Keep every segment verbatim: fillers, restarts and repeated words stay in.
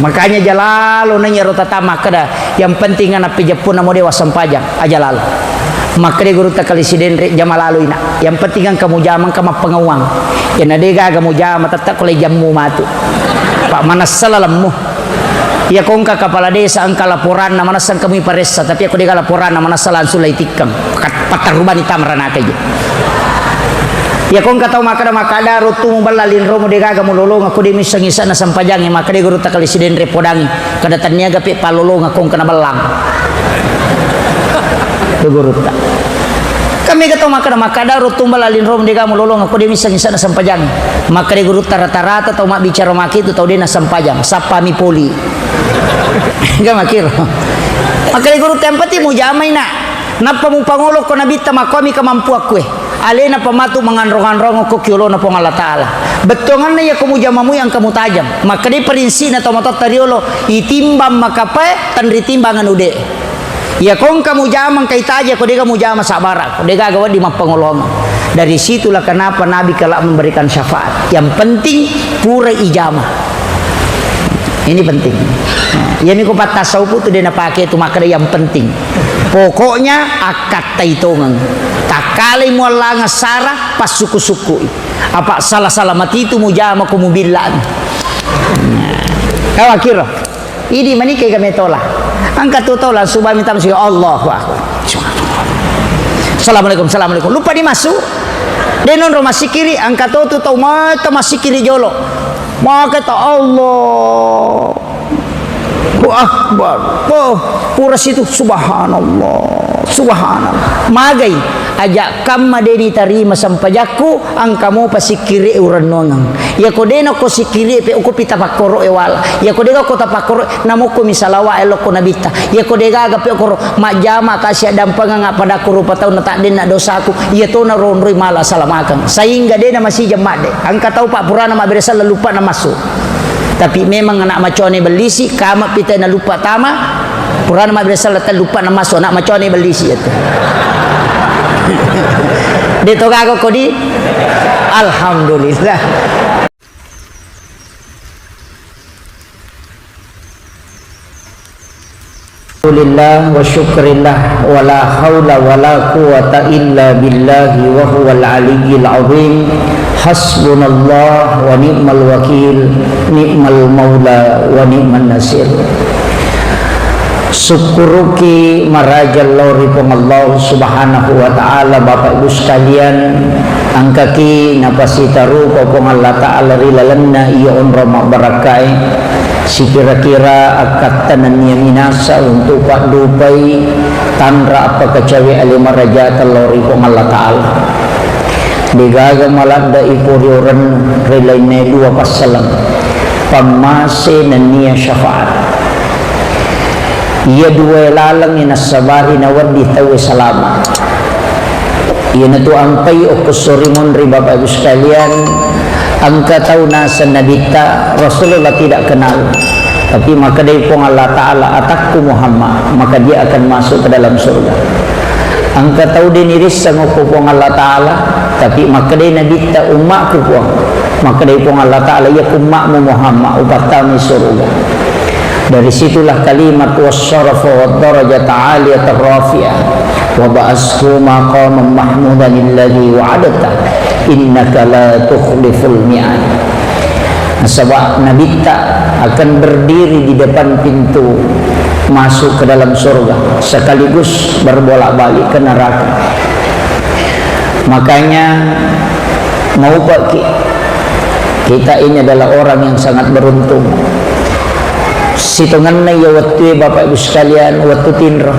Makanya aja lalo neng iyaro tata makkeda, yang penting ana pejeppunna mo dewa sempajang, aja lalo. Makkeda gurutta Kali Sidenre, jama lalo ina. Yang penting engka mujama, engka mappangauang. Iyana de gaga mujama, tette ko lejammu matu. Pak manessa lalemmu. Iya ko engka kepala desa engka laporanna, manessa engka mui paressa, tapi ako de gaga laporanna, manessa langsung laitikkeng. Kat-, pattarubani tama ranaka je. Iya ko engka tau makkeda-makkeda, ruttu mubella linromu de gaga mulolongeng, ko de misseng isa'na sempajangnge, makkeda gurutta Kali Sidenre podangngi, kada tenniaga pe pallolongeng ko engka nabellang. Itu gurutta. Kan mega tau makkeda-makkeda, ruttu mubella linromu de gaga mulolongeng, ko de misseng isa'na sempajangnge. Makkeda gurutta rata-rata tau mabbicara makitu tau de nasempajang, sappami poli. Enggak makiro. Makkeda gurutta yang penting mujamai na. Nappa mupangolo ko nabitta makkuami kemampuakkue. Alena pamatu manganrong-anrong ko kiolona Puang Allah Ta'ala. Bettuanganna iya ko mujamamui engka mutajang. Makkeda prinsi'na tau matotta riolo, itimbang makapae, tenri timbang anu de. Iya ko engka mujama engka itaja, ko dega mujama sabbara, ko dega gaga wedding mappangolongeng. Dari situlah kenapa Nabi kala memberikan syafaat. Yang penting pura ijama. Ini penting. Nah, iyami ko pattasawufu tu de napake tu makkeda yang penting. Pokoknya akkattai tongeng. Takkalai muallangeng sara, passukku-sukkui. Apa sala-sala matitu mujama ko mubillani. Nah, awakiro. Idi manike kami tola. Engka tu tola subami tamsi Allahu Akbar. Assalamualaikum, assalamualaikum. Lupa dimasu. De nonro masikiri, engka to tu tau mata masikiri jolo. Maka ta Allahu Akbar. Oh, pura situ subhanallah. Subhanallah. Magai aja kamma de ditarima sempajakku, engka mopa sikkiri urennuangeng. Iya ko de nako sikkiri pe uku pita pakkoro e wala. Iya ko de ko tapakkoro, namukku mi salawa e lokko nabitta. Iya ko de gaga pe koro majjama kasi addampengeng appada ko rupa taunna taddenna dosaku. Iya tona ronroi mala salamakeng. Sehingga de na masijeng madde. Engka tau pa purana mabbere selleng luppa na massu. Tapi memang anak macoane bellisi, kama pita na luppa tama. Purana mabbere selleng telluppa na massu, anak macoane bellisi itu. De to gaga kodi. Alhamdulillah. Alhamdulillah wa syukrillah wa la haula wa la quwata illa billahi wa huwal aliyyil azim. Hasbunallah wa ni'mal wakil, ni'mal maula wa ni'man nasir. Sukkuruki maraja lao ri Puang Allah Subhanahu wa Ta'ala, Bapak Ibu sekalian, engkaki napasitarupa Puang Allah Ta'ala ri lalenna iya onrong mabbarakkae. Sikira-kira akkatta nennia minasa untuk paddupai tanra appakacawe ale marajata lao ri Puang Allah Ta'ala. Degaga maladda iko riorennu ri lainna dua passaleng, pammase nennia syafaat. Iya duae lalengngi nassabari nawedding tauwe salama. Iyanatu ampai okko sori monri Bapak Ibu sekalian, engka tau naseng nabitta Rasulullah tidak kenal, tapi makkedai Puang Allah Ta'ala, "Atakku Muhammad, maka dia akan masuk ke dalam surga." Engka tau de nirisseng okko Puang Allah Ta'ala, tapi makkedai nabitta, "Ummakku Puang." Makkedai Puang Allah Ta'ala, "Iya ku ummakmu Muhammad, upattamai surga." Dari situlah kalimat wassarafa wad darajata aliyata rafi'ah wa ba'ashu maqaman mahmudan alladhi wa'adta innaka la tukhliful mi'ad. Nasaba nabitta akan berdiri di depan pintu masuk ke dalam surga sekaligus berbolak-balik ke neraka. Makanya maupaki, kita ini adalah orang yang sangat beruntung. Sitongenna iya wettue Bapak Ibu sekalian, wettu tinro.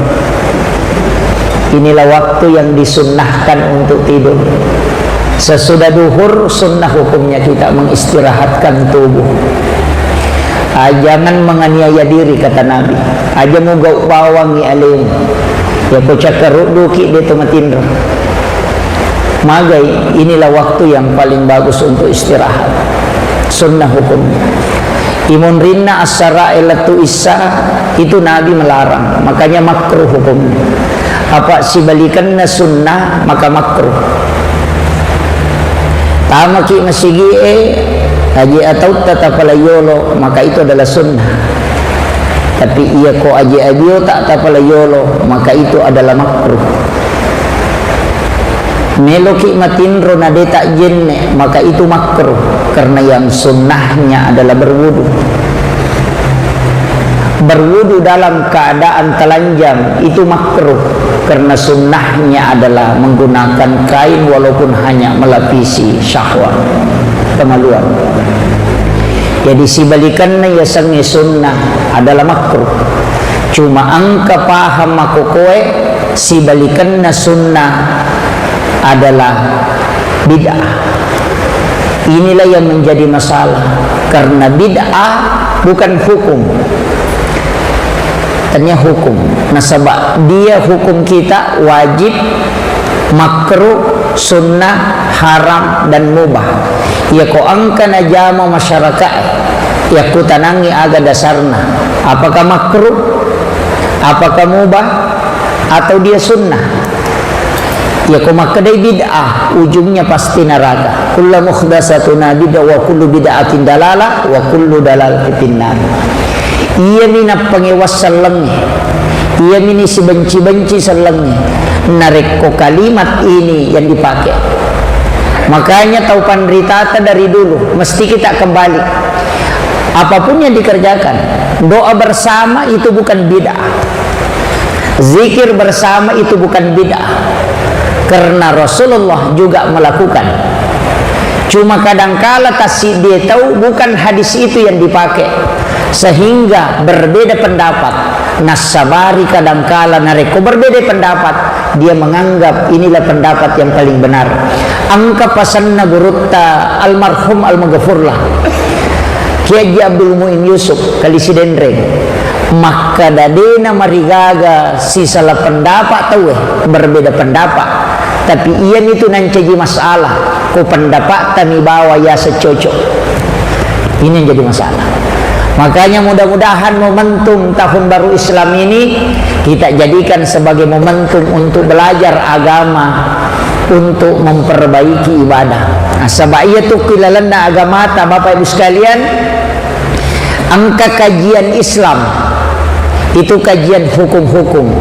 Inilah waktu yang disunnahkan untuk tidur. Sesudah duhur, sunnah hukumnya kita mengistirahatkan tubuh. Ah, jangan menganiaya diri, kata Nabi. Aja mugau bawangi alemu. Yako cakkarudduki de to matinro. Magai, inilah waktu yang paling bagus untuk istirahat. Sunnah hukumnya. Imunrinna assara e lettu issa itu Nabi melarang, makanya makruh hukumnya. Apa sibalikanna sunnah maka makruh. Tamaki masigi e, Aje atautta tapalai yolo, maka itu adalah sunnah. Tapi iya ko aje abiota tapalai yolo, maka itu adalah makruh. Meloki matinro na de tajenne, maka itu makruh, karena yang sunnahnya adalah berwudu. Berwudu dalam keadaan telanjang itu makruh, karena sunnahnya adalah menggunakan kain walaupun hanya melapisi syahwat, kemaluan. Jadi sibalikanna yasengnge sunnah adalah makruh. Cuma engka paham makokoe, sibalikanna sunnah adalah bid'ah. Inilah yang menjadi masalah, karena bid'ah bukan hukum. Tanya hukum. Nasaba dia hukum kita wajib, makruh, sunnah, haram, dan mubah. Iya ko engka najama masyarakat, iya kutanangi aga dasarna. Apakah makruh? Apakah mubah? Atau dia sunnah? Iya ko makkedai bid'ah, ujungnya pasti neraka. Kullu muhdatsatuna bid'ah wa kullu bid'atin dalalah wa kullu dalalatin finnar. Iyami nappangewa sellengnge. Iyami ni sibenci-benci sellengnge. Narekko kalimat ini yang dipakai. Makanya tau panritata dari dulu, mesti kita kembali. Apapun yang dikerjakan, doa bersama itu bukan bid'ah. Zikir bersama itu bukan bid'ah. Karena Rasulullah juga melakukan. Cuma kadangkala tassiddi tau bukan hadis itu yang dipakai. Sehingga berbeda pendapat. Nassabari kadangkala narekko berbeda pendapat, dia menganggap inilah pendapat yang paling benar. Engka pasenna gurutta almarhum Almaghfurlah. Kiai Haji Abdul Muin Yusuf, Kali Sidenreng, makkada dena marigaga sisala pendapat tauwe, berbeda pendapat. Tapi iyanitu nancaji masalah, ko pendapatta mi bawa yaseng cocok. Ini yang jadi masalah. Makanya mudah-mudahan momentum tahun baru Islam ini kita jadikan sebagai momentum untuk belajar agama, untuk memperbaiki ibadah. Nasaba iyatu ki lalenna agamata, Bapak Ibu sekalian, engka kajian Islam, itu kajian hukum-hukum.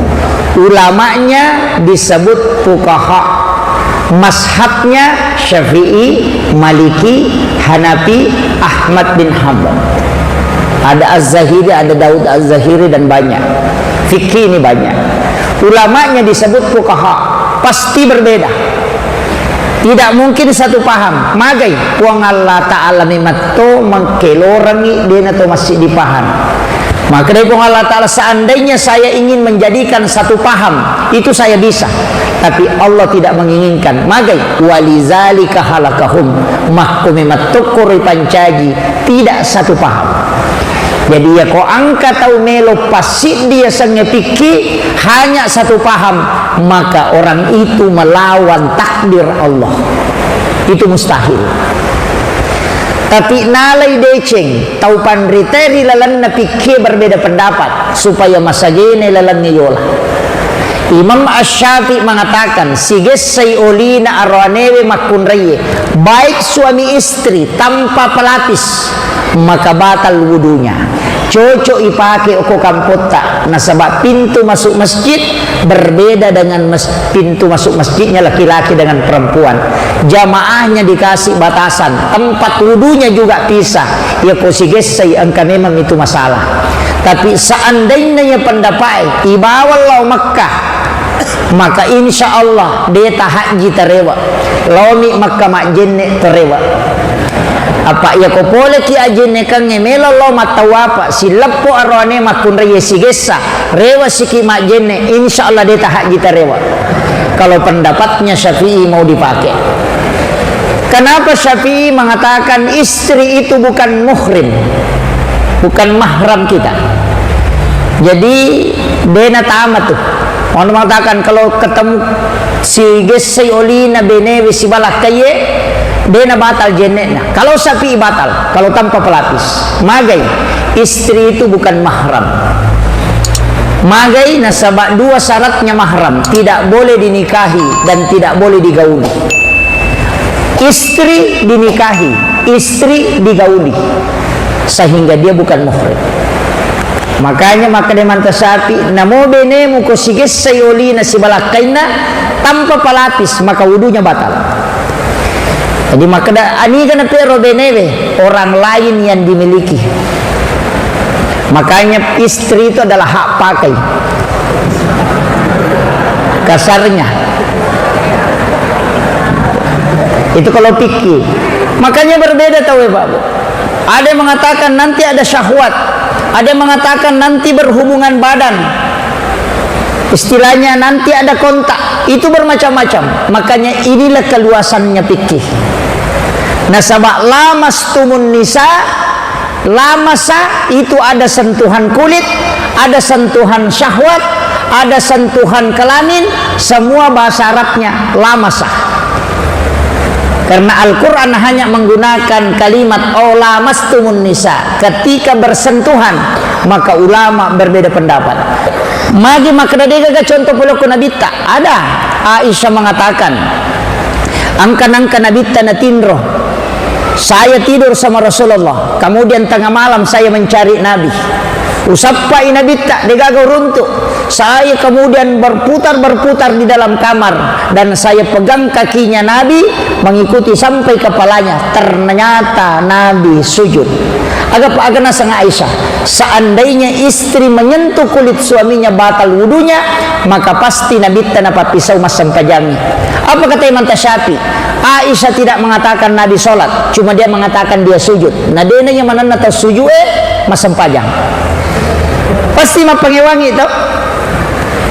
Ulamanya disebut fuqaha. Mazhabnya Syafi'i, Maliki, Hanafi, Ahmad bin Hanbal. Ada Az-Zahiri, ada Daud Az-Zahiri, dan banyak. Fikih ini banyak. Ulamanya disebut fuqaha, pasti berbeda. Tidak mungkin satu paham. Magai? Puang Allah Ta'ala memetto mengkelorangi dena to masih dipaham. Maka dari Puang Allah Ta'ala, seandainya saya ingin menjadikan satu paham, itu saya bisa. Tapi Allah tidak menginginkan. Magai? Walizalika halakahum. Makko memetto koro pancaji tidak satu paham. Jadi, ya, ko engka tau melo passiddi yasengnge fikih, hanya satu paham, maka orang itu melawan takdir Allah. Itu mustahil. Tapi nalai deceng, tau panrita ri lalenna fikih berbeda pendapat, supaya masagena lalenna yola. Imam Asy-Syafi'i mengatakan, sigessai olina aroanewe makkunraie, baik suami istri tanpa pelapis, maka batal wudunya. Cocok ipake okko kampotta, nasaba pintu masuk masjid berbeda dengan mes-, pintu masuk masjidnya laki-laki dengan perempuan. Jamaahnya dikasih batasan, tempat wudunya juga pisah. Iya ko sigessai engka memang itu masalah. Tapi seandainya ya pendapat ibawa lao Mekah, maka insya Allah de tahajji tarewa. Laomi Mekah majjenne tarewa. Apa iya ko poleki ajjennekengnge melo lao mattawapa, sileppo aroane makkunrai sigessa, rewa siki majjenne, insya Allah de tahajji tarewa. Kalau pendapatnya Syafi'i mau dipakai. Kenapa Syafi'i mengatakan istri itu bukan muhrim, bukan mahram kita? Jadi, de natama tu. Mau mengatakan kalau ketemu sigessai olina benewe sibalakkaie, de nabatal jenne'na. Kalau Syafi'i batal, kalau tanpa pelapis. Magai, istri itu bukan mahram. Magai nasaba dua syaratnya mahram, tidak boleh dinikahi dan tidak boleh digauli. Istri dinikahi, istri digauli, sehingga dia bukan muhrim. Makanya makkeda Imam Syafi'i, namo benemu ko sigessai olina sibalakkainna tanpa palapis, maka wudunya batal. Jadi makkeda, aniga napero benewe, orang lain yang dimiliki. Makanya istri itu adalah hak pakai. Kasarnya. Itu kalau fikih. Makanya berbeda tahu ya, Pak Bu. Ada yang mengatakan nanti ada syahwat, ada yang mengatakan nanti berhubungan badan. Istilahnya nanti ada kontak. Itu bermacam-macam. Makanya inilah keluasannya fikih. Nasaba lamastumun nisa, lamasa itu ada sentuhan kulit, ada sentuhan syahwat, ada sentuhan kelamin, semua bahasa Arabnya lamasa. Karena Al-Quran hanya menggunakan kalimat "oh lamastumun nisa", ketika bersentuhan, maka ulama berbeda pendapat. Magi makkeda degaga contoh polokko Nabitta? Ada. Aisyah mengatakan, angka-angka Nabitta natinro, saya tidur sama Rasulullah, kemudian tengah malam saya mencari Nabi. Usappai Nabitta, degaga uruntu. Saya kemudian berputar-berputar di dalam kamar dan saya pegang kakinya Nabi, mengikuti sampai kepalanya. Ternyata Nabi sujud. Aga, aga naseng Aisyah, seandainya istri menyentuh kulit suaminya batal wudunya, maka pasti Nabitta napappisau massempajangi. Apa kata Imam Syafi'i? Aisyah tidak mengatakan Nabi sholat, cuma dia mengatakan dia sujud. Na dena iya manenna tau sujud e massempajang. Pasti mappangewangi to.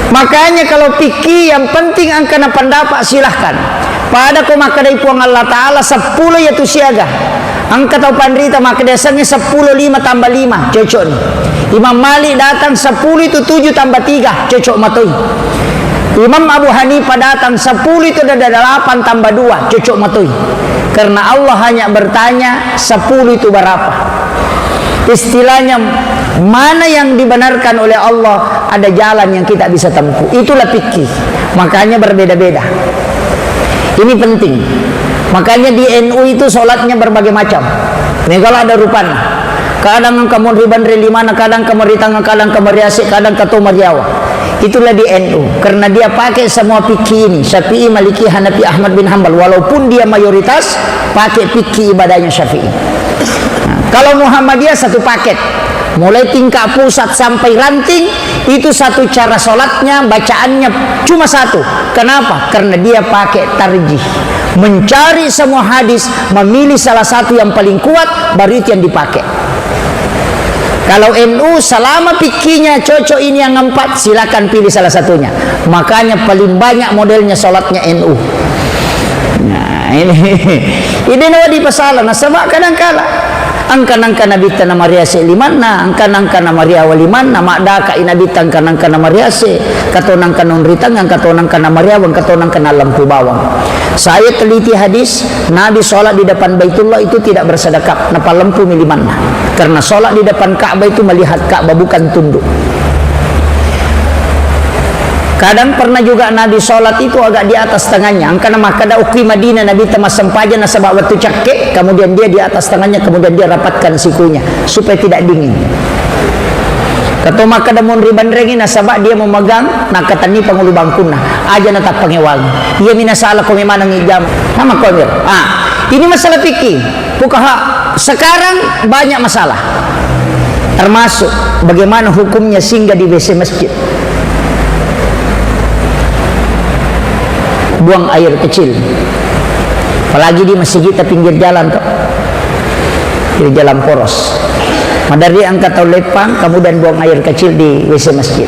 Makanya kalau fikih yang penting angkana pendapat silahkan. Pada ko makkedai Puang Allah Ta'ala seppulo iya tu siaga. Engka tau panrita makkeda sengnge seppulo lima tambah lima, cocok ni. Imam Malik datang seppulo itu tujuh tambah tiga, cocok matoi. Imam Abu Hanifah datang seppulo itu ada delapan tambah dua, cocok matoi. Karena Allah hanya bertanya, sepuluh itu berapa? Istilahnya, mana yang dibenarkan oleh Allah, ada jalan yang kita bisa tempuh. Itulah fikih. Makanya berbeda-beda. Ini penting. Makanya di N U itu sholatnya berbagai macam. Mega ada rupana. Kadang engka monri banre limana, kadang engka monri tangnga, kadang engka monri ase, kadang engka to mariawa. Itulah di N U. Karena dia pakai semua fikih ini. Syafi'i, Maliki, Hanafi, Ahmad bin Hambal. Walaupun dia mayoritas pakai fikih ibadahnya Syafi'i. Nah, kalau Muhammadiyah satu paket. Mulai tingkat pusat sampai ranting, itu satu cara sholatnya, bacaannya cuma satu. Kenapa? Karena dia pakai tarjih. Mencari semua hadis, memilih salah satu yang paling kuat, baru itu yang dipakai. Kalau N U, selama fikihnya cocok ini yang empat, silakan pilih salah satunya. Makanya paling banyak modelnya sholatnya N U. Nah, ini, ini nawa dipasala, nasaba kadangkala engka nangka Nabitta namariase limanna, engka nangka namariawa limanna, maddaka'i Nabitta engka nangka namariase, engka to nangka nonritang, engka to nangka namariawa, engka to nangka nalempu bawang. Saya teliti hadis, Nabi sholat di depan Baitullah itu tidak bersedekap, napalempumi limanna. Karena sholat di depan Ka'bah itu melihat Ka'bah, bukan tunduk. Kadang pernah juga Nabi sholat itu agak di atas tangannya. Engkana makkeda, okki Madinah Nabitta massempajang nasaba wettu cakke, kemudian dia di atas tangannya, kemudian dia rapatkan sikunya supaya tidak dingin. Engka to makkeda monri banrengi nasaba dia memegang, nakkatenni pangulu bangkunna. Aja natappangewang. Iya mina salah ko memanengi jam. Nama ko mir. Ah, ini masalah fikih. Fukaha sekarang banyak masalah. Termasuk bagaimana hukumnya singgah di W C masjid. Buang air kecil. Apalagi di masjid pinggir jalan to. Pinggir jalan poros. Maderri engka tau leppang, kemudian buang air kecil di W C masjid.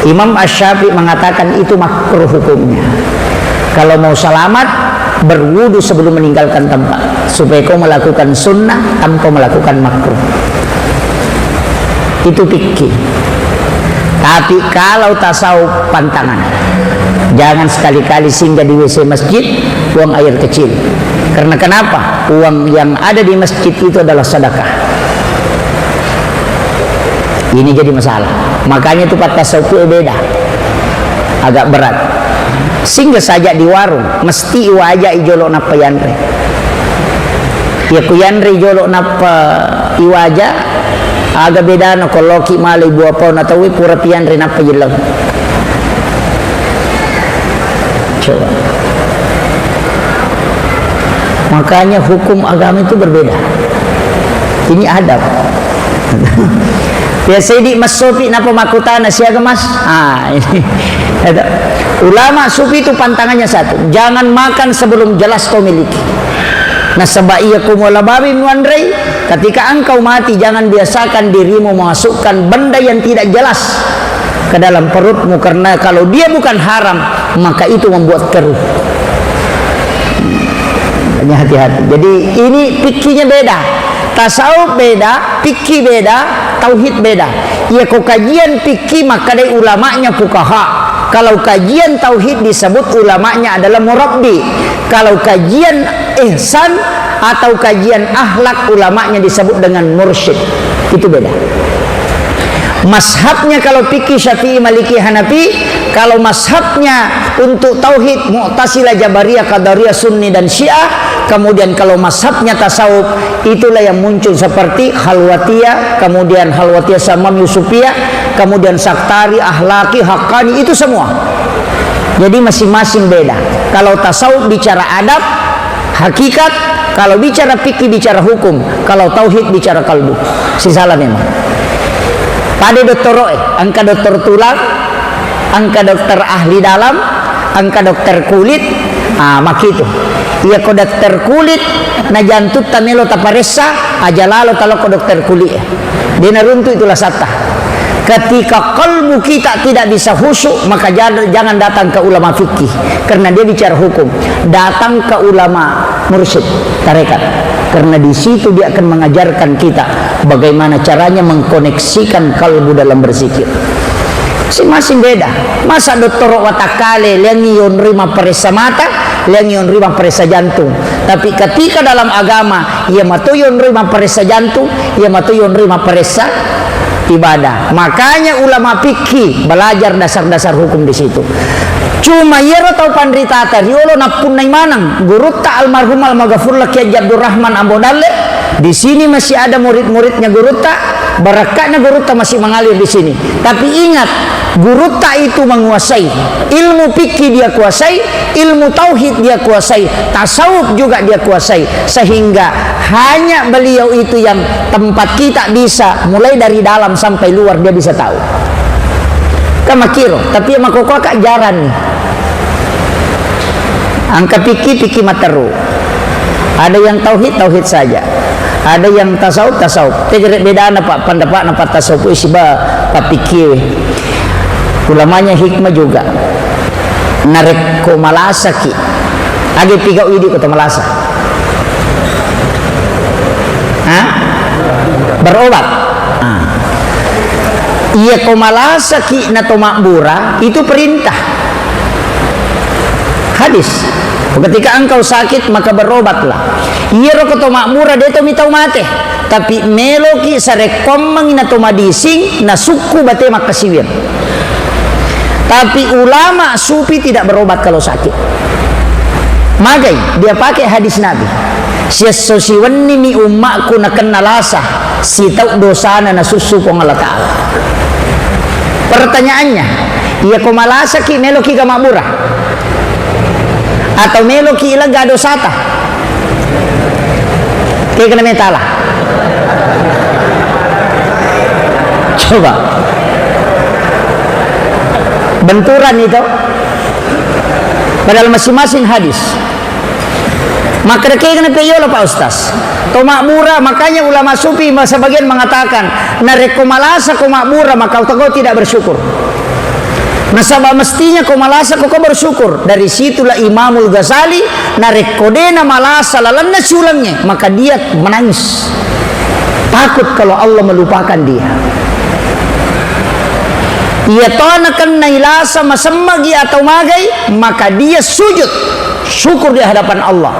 Imam Asy-Syafi'i mengatakan itu makruh hukumnya. Kalau mau selamat, berwudu sebelum meninggalkan tempat. Supaya kau melakukan sunnah tanpa melakukan makruh. Itu fikih. Tapi kalau tasau pantangan, jangan sekali-kali singgah di W C masjid, buang air kecil. Karena kenapa? Uang yang ada di masjid itu adalah sedekah. Ini jadi masalah. Makanya itu pattasawuf beda. Agak berat. Singga saja di warung, mesti iwaja i jolo nappa yanre. Iya ku yanre i jolo nappa iwaja, aga bedana ko loki male buah pao na tauwe pura piyanre nappa jellau. Coba. Makanya hukum agama itu berbeda. Ini adab. Biasa di massopi napa makutana siaga mas? Ah, ini. Ada. Ulama sufi itu pantangannya satu, jangan makan sebelum jelas kau miliki. Nasaba iya ku muala babi muanrei, ketika engkau mati jangan biasakan dirimu memasukkan benda yang tidak jelas ke dalam perutmu, karena kalau dia bukan haram, maka itu membuat keruh. Hanya hati-hati. Jadi ini fikihnya beda. Tasawuf beda, fikih beda, tauhid beda. Iya ko kajian fikih makkadai ulamanya fukaha. Kalau kajian tauhid disebut ulamanya adalah murabbi. Kalau kajian ihsan atau kajian akhlak ulamanya disebut dengan mursyid. Itu beda. Mazhabnya kalau fikih Syafi'i, Maliki, Hanafi, kalau mazhabnya untuk tauhid Mu'tazilah, Jabariyah, Qadariyah, Sunni dan Syiah, kemudian kalau mazhabnya tasawuf, itulah yang muncul seperti Khalwatiyah, kemudian Khalwatiyah Samam Yusufiyah, kemudian Saktari, Akhlaki, Haqqani, itu semua. Jadi masing-masing beda. Kalau tasawuf bicara adab, hakikat, kalau bicara fikih bicara hukum, kalau tauhid bicara kalbu. Sisala memang. Pada dottoro'e, engka dokter tulang, engka dokter ahli dalam, engka dokter kulit, ah, makitu. Iya ko dokter kulit, na jantutta melo taparessa, aja lalo talokko dokter kulit. De naruntu itu lasatta. Ketika kalbu kita tidak bisa khusyuk, maka jad-, jangan datang ke ulama fikih, karena dia bicara hukum. Datang ke ulama mursyid, tarekat, karena di situ dia akan mengajarkan kita bagaimana caranya mengkoneksikan kalbu dalam berzikir. Masing-masing beda. Masa dottoro watakkale, liangi yonroi mapparessa mata, liangi yonroi mapparessa jantung. Tapi ketika dalam agama, iya mato yonroi mapparessa jantung, iya mato yonroi mapparessa ibadah. Makanya ulama fikih belajar dasar-dasar hukum di situ. Cuma iyaro tau panritata riolo nappunnai maneng gurutta almarhum almagafurlah Kiai Haji Abdurrahman Ambo Dalle, di sini masih ada murid-muridnya gurutta, barakka'na gurutta masih mengalir di sini. Tapi ingat, gurutta itu menguasai ilmu fikih, dia kuasai ilmu tauhid, dia kuasai tasawuf juga, dia kuasai, sehingga hanya beliau itu yang tempat kita bisa mulai dari dalam sampai luar dia bisa tahu. Kan makkiro, tapi yang makkokkoe jarang nih. Engka fikih, fikih matteru. Ada yang tauhid, tauhid saja. Ada yang tasawuf, tasawuf. Tegere bedana, Pak, pendapatna, Pak, tasawuf, eh, siba, Pak, fikih. Ulamanya hikmah juga. Narekko malasaki, age pigau idi ko to malasa? Hah? Berobat. Ah. Iya ko malasaki na to mabbura, itu perintah. Hadis. Ketika engkau sakit, maka berobatlah. Iyaro ko to mabbura, de to mitau mate. Tapi meloki sarekkoammengi na to madising, na sukku bate makkasiwir. Tapi ulama sufi tidak berobat kalau sakit. Magai dia pakai hadis Nabi. Siesso siwennimi ummakku nakenna lasa, sitau dosana nasussu Puang Allah Ta'ala. Pertanyaannya, iya ko malasaki meloki ga mabbura? Atau meloki ilega dosata? Kegana metala. Coba. Benturan itu. Padahal masing-masing hadis. Maka kegana pe yolo, Pak Ustaz. To mabbura, makanya ulama sufi sebagian mengatakan, narekko malasa ko mabbura, maka kau tidak bersyukur. Nasaba mestinya ko malasa ko, ko bersyukur. Dari situlah Imamul Ghazali, narekko dena malasa lalenna siulengnge, maka dia menangis. Takut kalau Allah melupakan dia. Iya to nakennai lasa masemmagi atau magai, maka dia sujud. Syukur di hadapan Allah.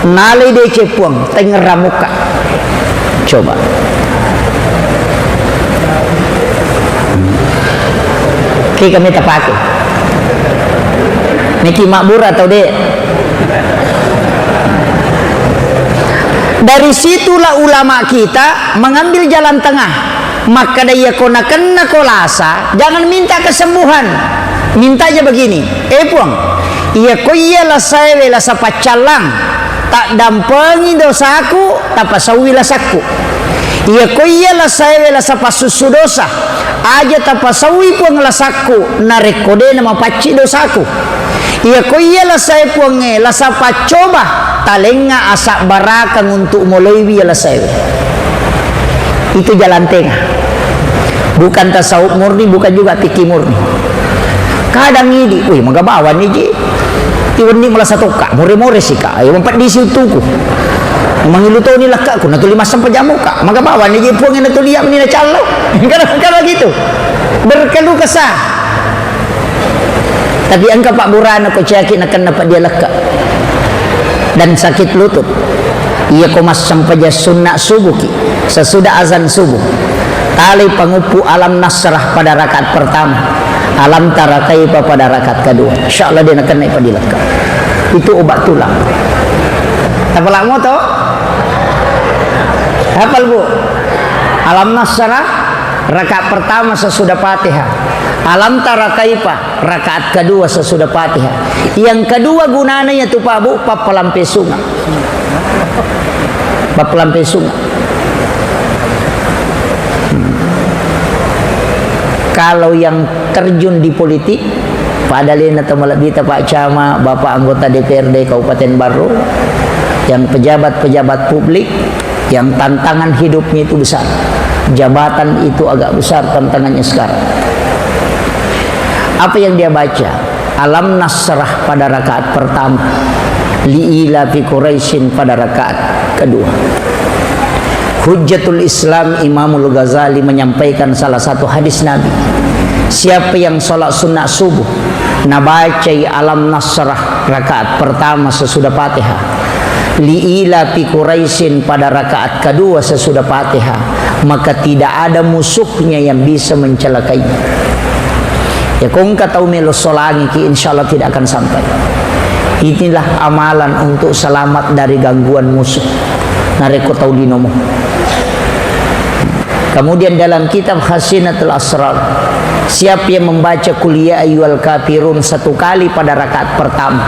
Nalai deceng Puang, tengngerang mukka. Coba. Ki kami tapake. Meki mabbura atau de'? Dari situlah ulama kita mengambil jalan tengah. Makkeda iyako nakennako lasa, jangan minta kesembuhan. Minta aja begini, "Eh, Puang, iyako iya lasaewe lasa paccallang, taddampengi dosaku, tapasauwi lasakku. Iyako iya lasaewe lasa passussu dosa, aja tapasauwi, Puang, lasakku, narekko de' namapacci dosaku. Iyako iya lasae, Puangnge, lasa paccoba, talengnga asabbarakang untuk moloiwi iya lasaewe." Itu jalan tengah. Bukan tasawuf murni, bukan juga fikih murni. Kadang idi, "Wih, maga bawang ni ji. Tiwenni malasa tokka, more-more sika. Ayo mapeddisi uttuku. Mangilu toni lakkaku, natuli massempajang mokka. Maga bawang ni ji, Puang, natuli iya meni nacallo." Kadang, kadang gitu. Berkeluh kesah. Tapi engka pabburana ko caki nakenna peddi alekka dan sakit lutut. Iyako massempajang sunna subuhki, sesudah azan subuh, talai panguppu Alam Nasrah pada rakaat pertama, Alam Tara Kaifa pada rakaat kedua. Insya Allah de' nakenna peddi alekka. Itu obat tulang. Tapalamo to? Hafal, Bu? Alam Nasrah rakaat pertama sesudah Fatihah. Alam Tara Kaifa rakaat kedua sesudah Fatihah. Yang kedua gunana iyatu, Pak, Bu, pappalampe sunga. Pappalampe sunga. Hmm. Kalau yang terjun di politik, pada alena to malebbita Pak Camat, Bapak anggota D P R D Kabupaten Barru, yang pejabat-pejabat publik, yang tantangan hidupnya itu besar. Jabatan itu agak besar tantangannya sekarang. Apa yang dia baca? Alam Nasrah pada rakaat pertama, Li ila fi Quraisyin pada rakaat kedua. Hujjatul Islam Imamul Ghazali menyampaikan salah satu hadis Nabi, siapa yang sholat sunnah subuh, nabacai Alam Nasrah rakaat pertama sesudah Fatihah, Li ila fi Quraisyin pada rakaat kedua sesudah Fatihah, maka tidak ada musuhnya yang bisa mencelakainya. Ya, ko engka tau melo solangiki, insya Allah tidak akan sampai. Inilah amalan untuk selamat dari gangguan musuh. Narekko tau linomu. Kemudian dalam kitab Khazinatul Asrar, siapa yang membaca Qul ya ayyuhal kafirun satu kali pada rakaat pertama,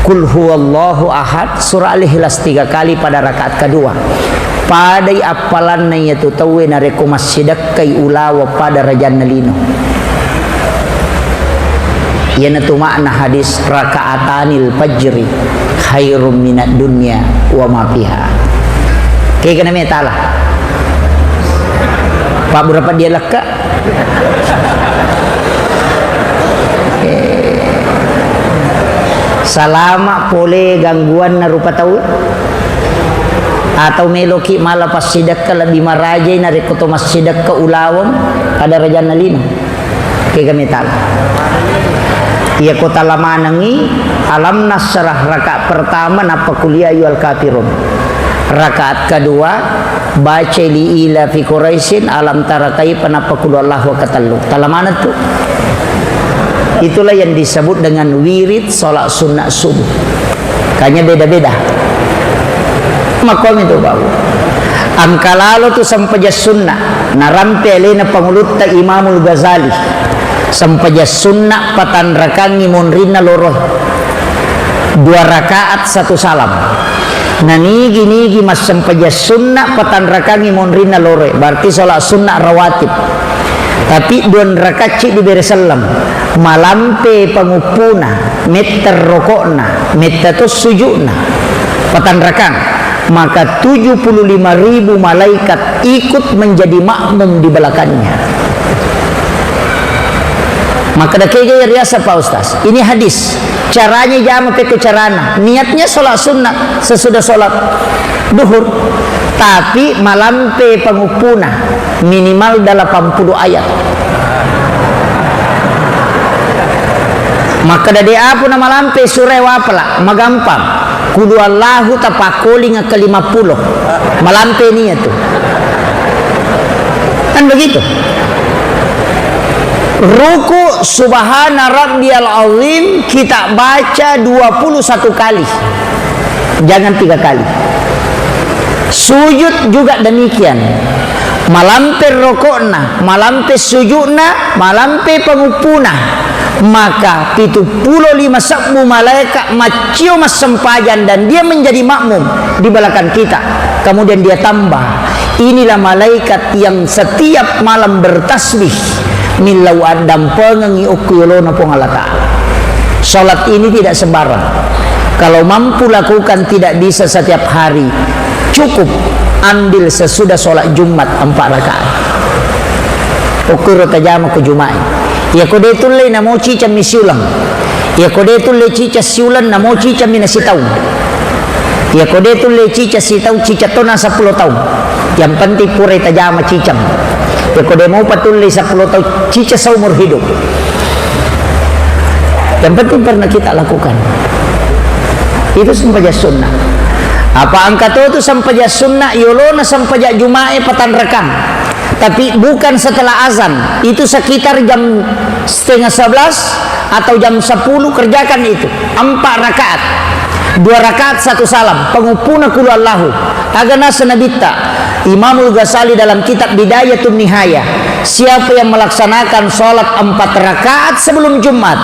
Qul huwallahu ahad, surah Al-Ikhlas tiga kali pada rakaat kedua, padai appalanna iyatu tauwe narekko massidekkai ulawa pada rajanna lino. Iyanatu makna hadis, "Raka'atanil fajri khairum minad dunya wa ma fiha." Kegana metala. Pabbura peddi alekka. Eh, salama pole gangguanna rupa tau. Atau meloki mala passidekka lebbi marajai narekko to massidekka ulaweng pada rajanna lino. Kega metala. Iyako talamanengi Alam Nasrah rakaat pertama nappa Qul ya ayyuhal kafirun. Rakaat kedua baca Li ila fi Quraisyin, Alam Tara Kaifa nappa Qul Huwallahu katellu. Talamaneng tu. Itulah yang disebut dengan wirid sholat sunnah subuh. Kanya beda-beda. Makkomi tu bau. Angka lalo tu sempajang sunnah. Narampe alena pangulutta Imamul Ghazali. Sempajang sunnah patanrakangi monrinna loroe. Dua rakaat satu salam. Nanigi-nigi massempajang sunnah patanrakangi monrinna loroe. Berarti sholat sunnah rawatib. Tapi dua rakacci dibere selleng. Malampe panguppuna, metta rokokna, metta to sujukna. Patanrakang. Maka tujuh puluh lima ribu malaikat ikut menjadi makmum di belakangnya. Maka dakega ya riasa, Pak Ustaz. Ini hadis. Caranya jama pekko carana. Niatnya sholat sunnah sesudah sholat duhur. Tapi malampe panguppuna minimal delapan puluh ayat. Maka dade apu na malampe surai wapala, magampang. Qul huwallahu tapakkoling ke lima puluh. Malampe nia tu. Kan begitu. Ruku' Subhana Rabbiyal Azim kita baca dua puluh satu kali. Jangan tiga kali. Sujud juga demikian. Malampe roko'na, malampe sujudna, malampe panguppuna. Maka pitu pulo lima sebbu malaikat maccio massempajang dan dia menjadi makmum di belakang kita. Kemudian dia tambah, inilah malaikat yang setiap malam bertasbih, millau addampengengngi okko yolona Puang Allah Ta'ala. Salat ini tidak sembarang. Kalau mampu lakukan, tidak bisa setiap hari, cukup ambil sesudah salat Jumat empat rakaat. Okko ro tajama ko Juma'i. Iyako de tulle namo cicang mi siulang. Iyako de tulle cicang siulang, namo cicang mi nasitaung. Iyako de tulle cicang sitaung, cicang tona seppulo taung. Yang penting purai tajama cicang. Iyako de mopa tulle seppulo taung, cicang seumur hidup. Yang penting pernah kita lakukan. Itu sempajang sunnah. Apa engka to tu sempajang sunnah, yolona sempajang Juma'e patanrakang. Tapi bukan setelah azan, itu sekitar jam setengah sebelas atau jam sepuluh kerjakan itu. Empat rakaat. Dua rakaat satu salam. Penguppuna kulu Allahu. Aga nasa Nabitta. Imamul Ghazali dalam kitab Bidayatun Nihaya. Siapa yang melaksanakan sholat empat rakaat sebelum Jumat,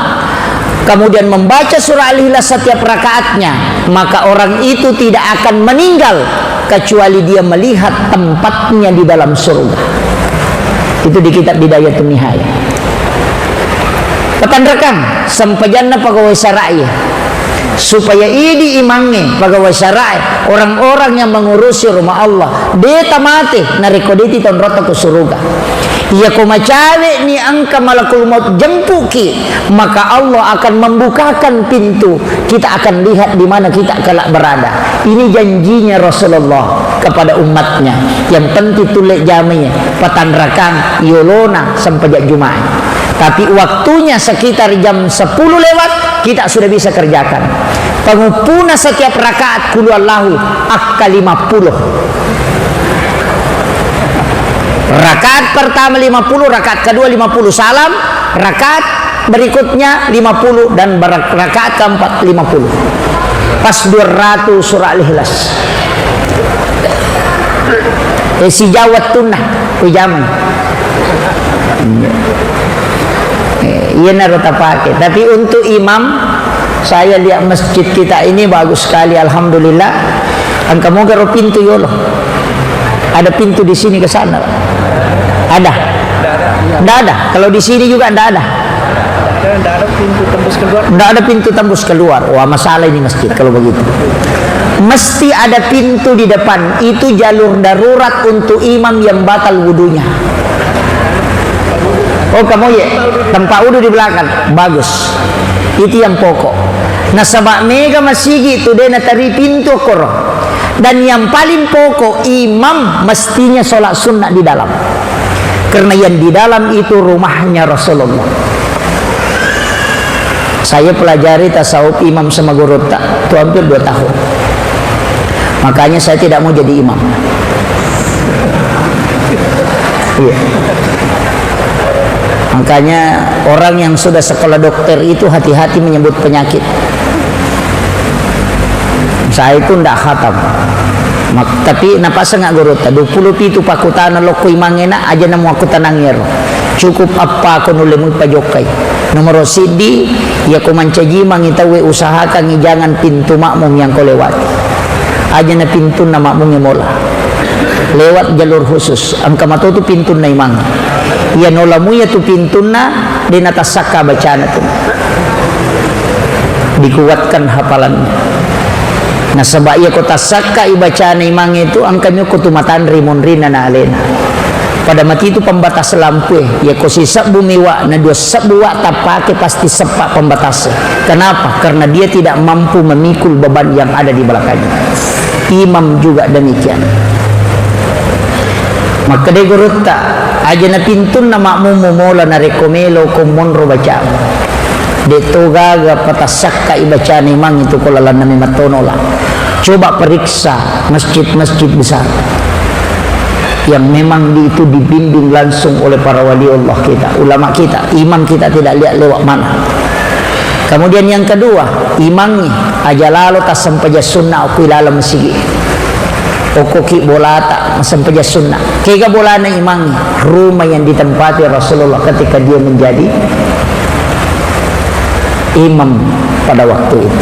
kemudian membaca surah Al-Ikhlas setiap rakaatnya, maka orang itu tidak akan meninggal kecuali dia melihat tempatnya di dalam surga. Itu di kitab Bidayatun Nihaya. Patanrakang sempajanna pegawai syara'e, supaya idi imangnge pegawai syara'e, orang-orang yang mengurusi rumah Allah, de tamate narekko de titonrotta ku suruga. Iyako macawe'ni engka malakul maut jempuki, maka Allah akan membukakan pintu. Kita akan lihat di mana kita kelak berada. Ini janjinya Rasulullah kepada umatnya. Yang penting tulle jamai, patanrakang yolona sempajang Juma'i. Tapi waktunya sekitar jam sepuluh lewat, kita sudah bisa kerjakan. Penguppuna setiap rakaat kulu Allahu akka lima puluh. Rakaat pertama lima puluh, rakaat kedua lima puluh salam, rakaat berikutnya lima puluh, dan berak-, rakaat keempat lima puluh. Pas dua ratus surah Al-Ikhlas. Eh, sijawat tunna, ku jamai. Eh, iyanaro tapake. Tapi untuk imam, saya lihat masjid kita ini bagus sekali, alhamdulillah. Engka moga ro pintu yolo. Ada pintu di sini ke sana, Pak? Ada? Nggak ada. Kalau di sini juga nggak ada. Nggak ada pintu tembus keluar. Nggak ada pintu tembus keluar. Wah, masalah ini masjid kalau begitu. Mesti ada pintu di depan. Itu jalur darurat untuk imam yang batal wudunya. Oh, kamu ya? Tempat wudu di belakang. Bagus. Itu yang pokok. Nasaba mega masigi tu de nateri pintu koro. Dan yang paling pokok, imam mestinya sholat sunnah di dalam. Karena yang di dalam itu rumahnya Rasulullah. Saya pelajari tasawuf imam sama gurutta itu hampir dua tahun. Makanya saya tidak mau jadi imam. Iya. Makanya orang yang sudah sekolah dokter itu hati-hati menyebut penyakit. Saya itu ndak khatam. Mak-, tapi napasang gurutta, dua puluh pitu pakutana lokko imangena, aja namu aku tenang ero. Cukup apa ko nulle mui pajokkai. Nomor siddi, iya ko mancaji mangi tauwe, usahakangi jangan pintu makmum yang kau lewati. Aja na pintunna makmum mola. Lewat jalur khusus. Engka matotu pintunna imang. Iya nola muya tu pintunna, de natassakka bacana tu. Dikuatkan hafalannya. Nasaba iya ko tassakka i bacana imang itu, engka mi ko tu matanri munrina na alena. Pada mati itu pembatas lampu e. Iya ko sisebbu miwa na dua sebbu wa tappake pasti seppa pembatas e. Kenapa? Karena dia tidak mampu memikul beban yang ada di belakangnya. Imam juga demikian. Makkeda gurutta, aja na pintunna makmummu mola narekko melo ko monro bacamu. De to gaga patassakka i bacana imang itu ko lalanna memang tono la. Coba periksa masjid-masjid besar. yang memang di-, itu dibimbing langsung oleh para wali Allah kita, ulama kita, imam kita tidak lihat lewat mana. Kemudian yang kedua, imangnge, aja lalo tassempajang sunna okko ilalang masigi. Okkoki bolata, massempajang sunna. Kega bolana imangnge? Rumah yang ditempati Rasulullah ketika dia menjadi imam pada waktu itu.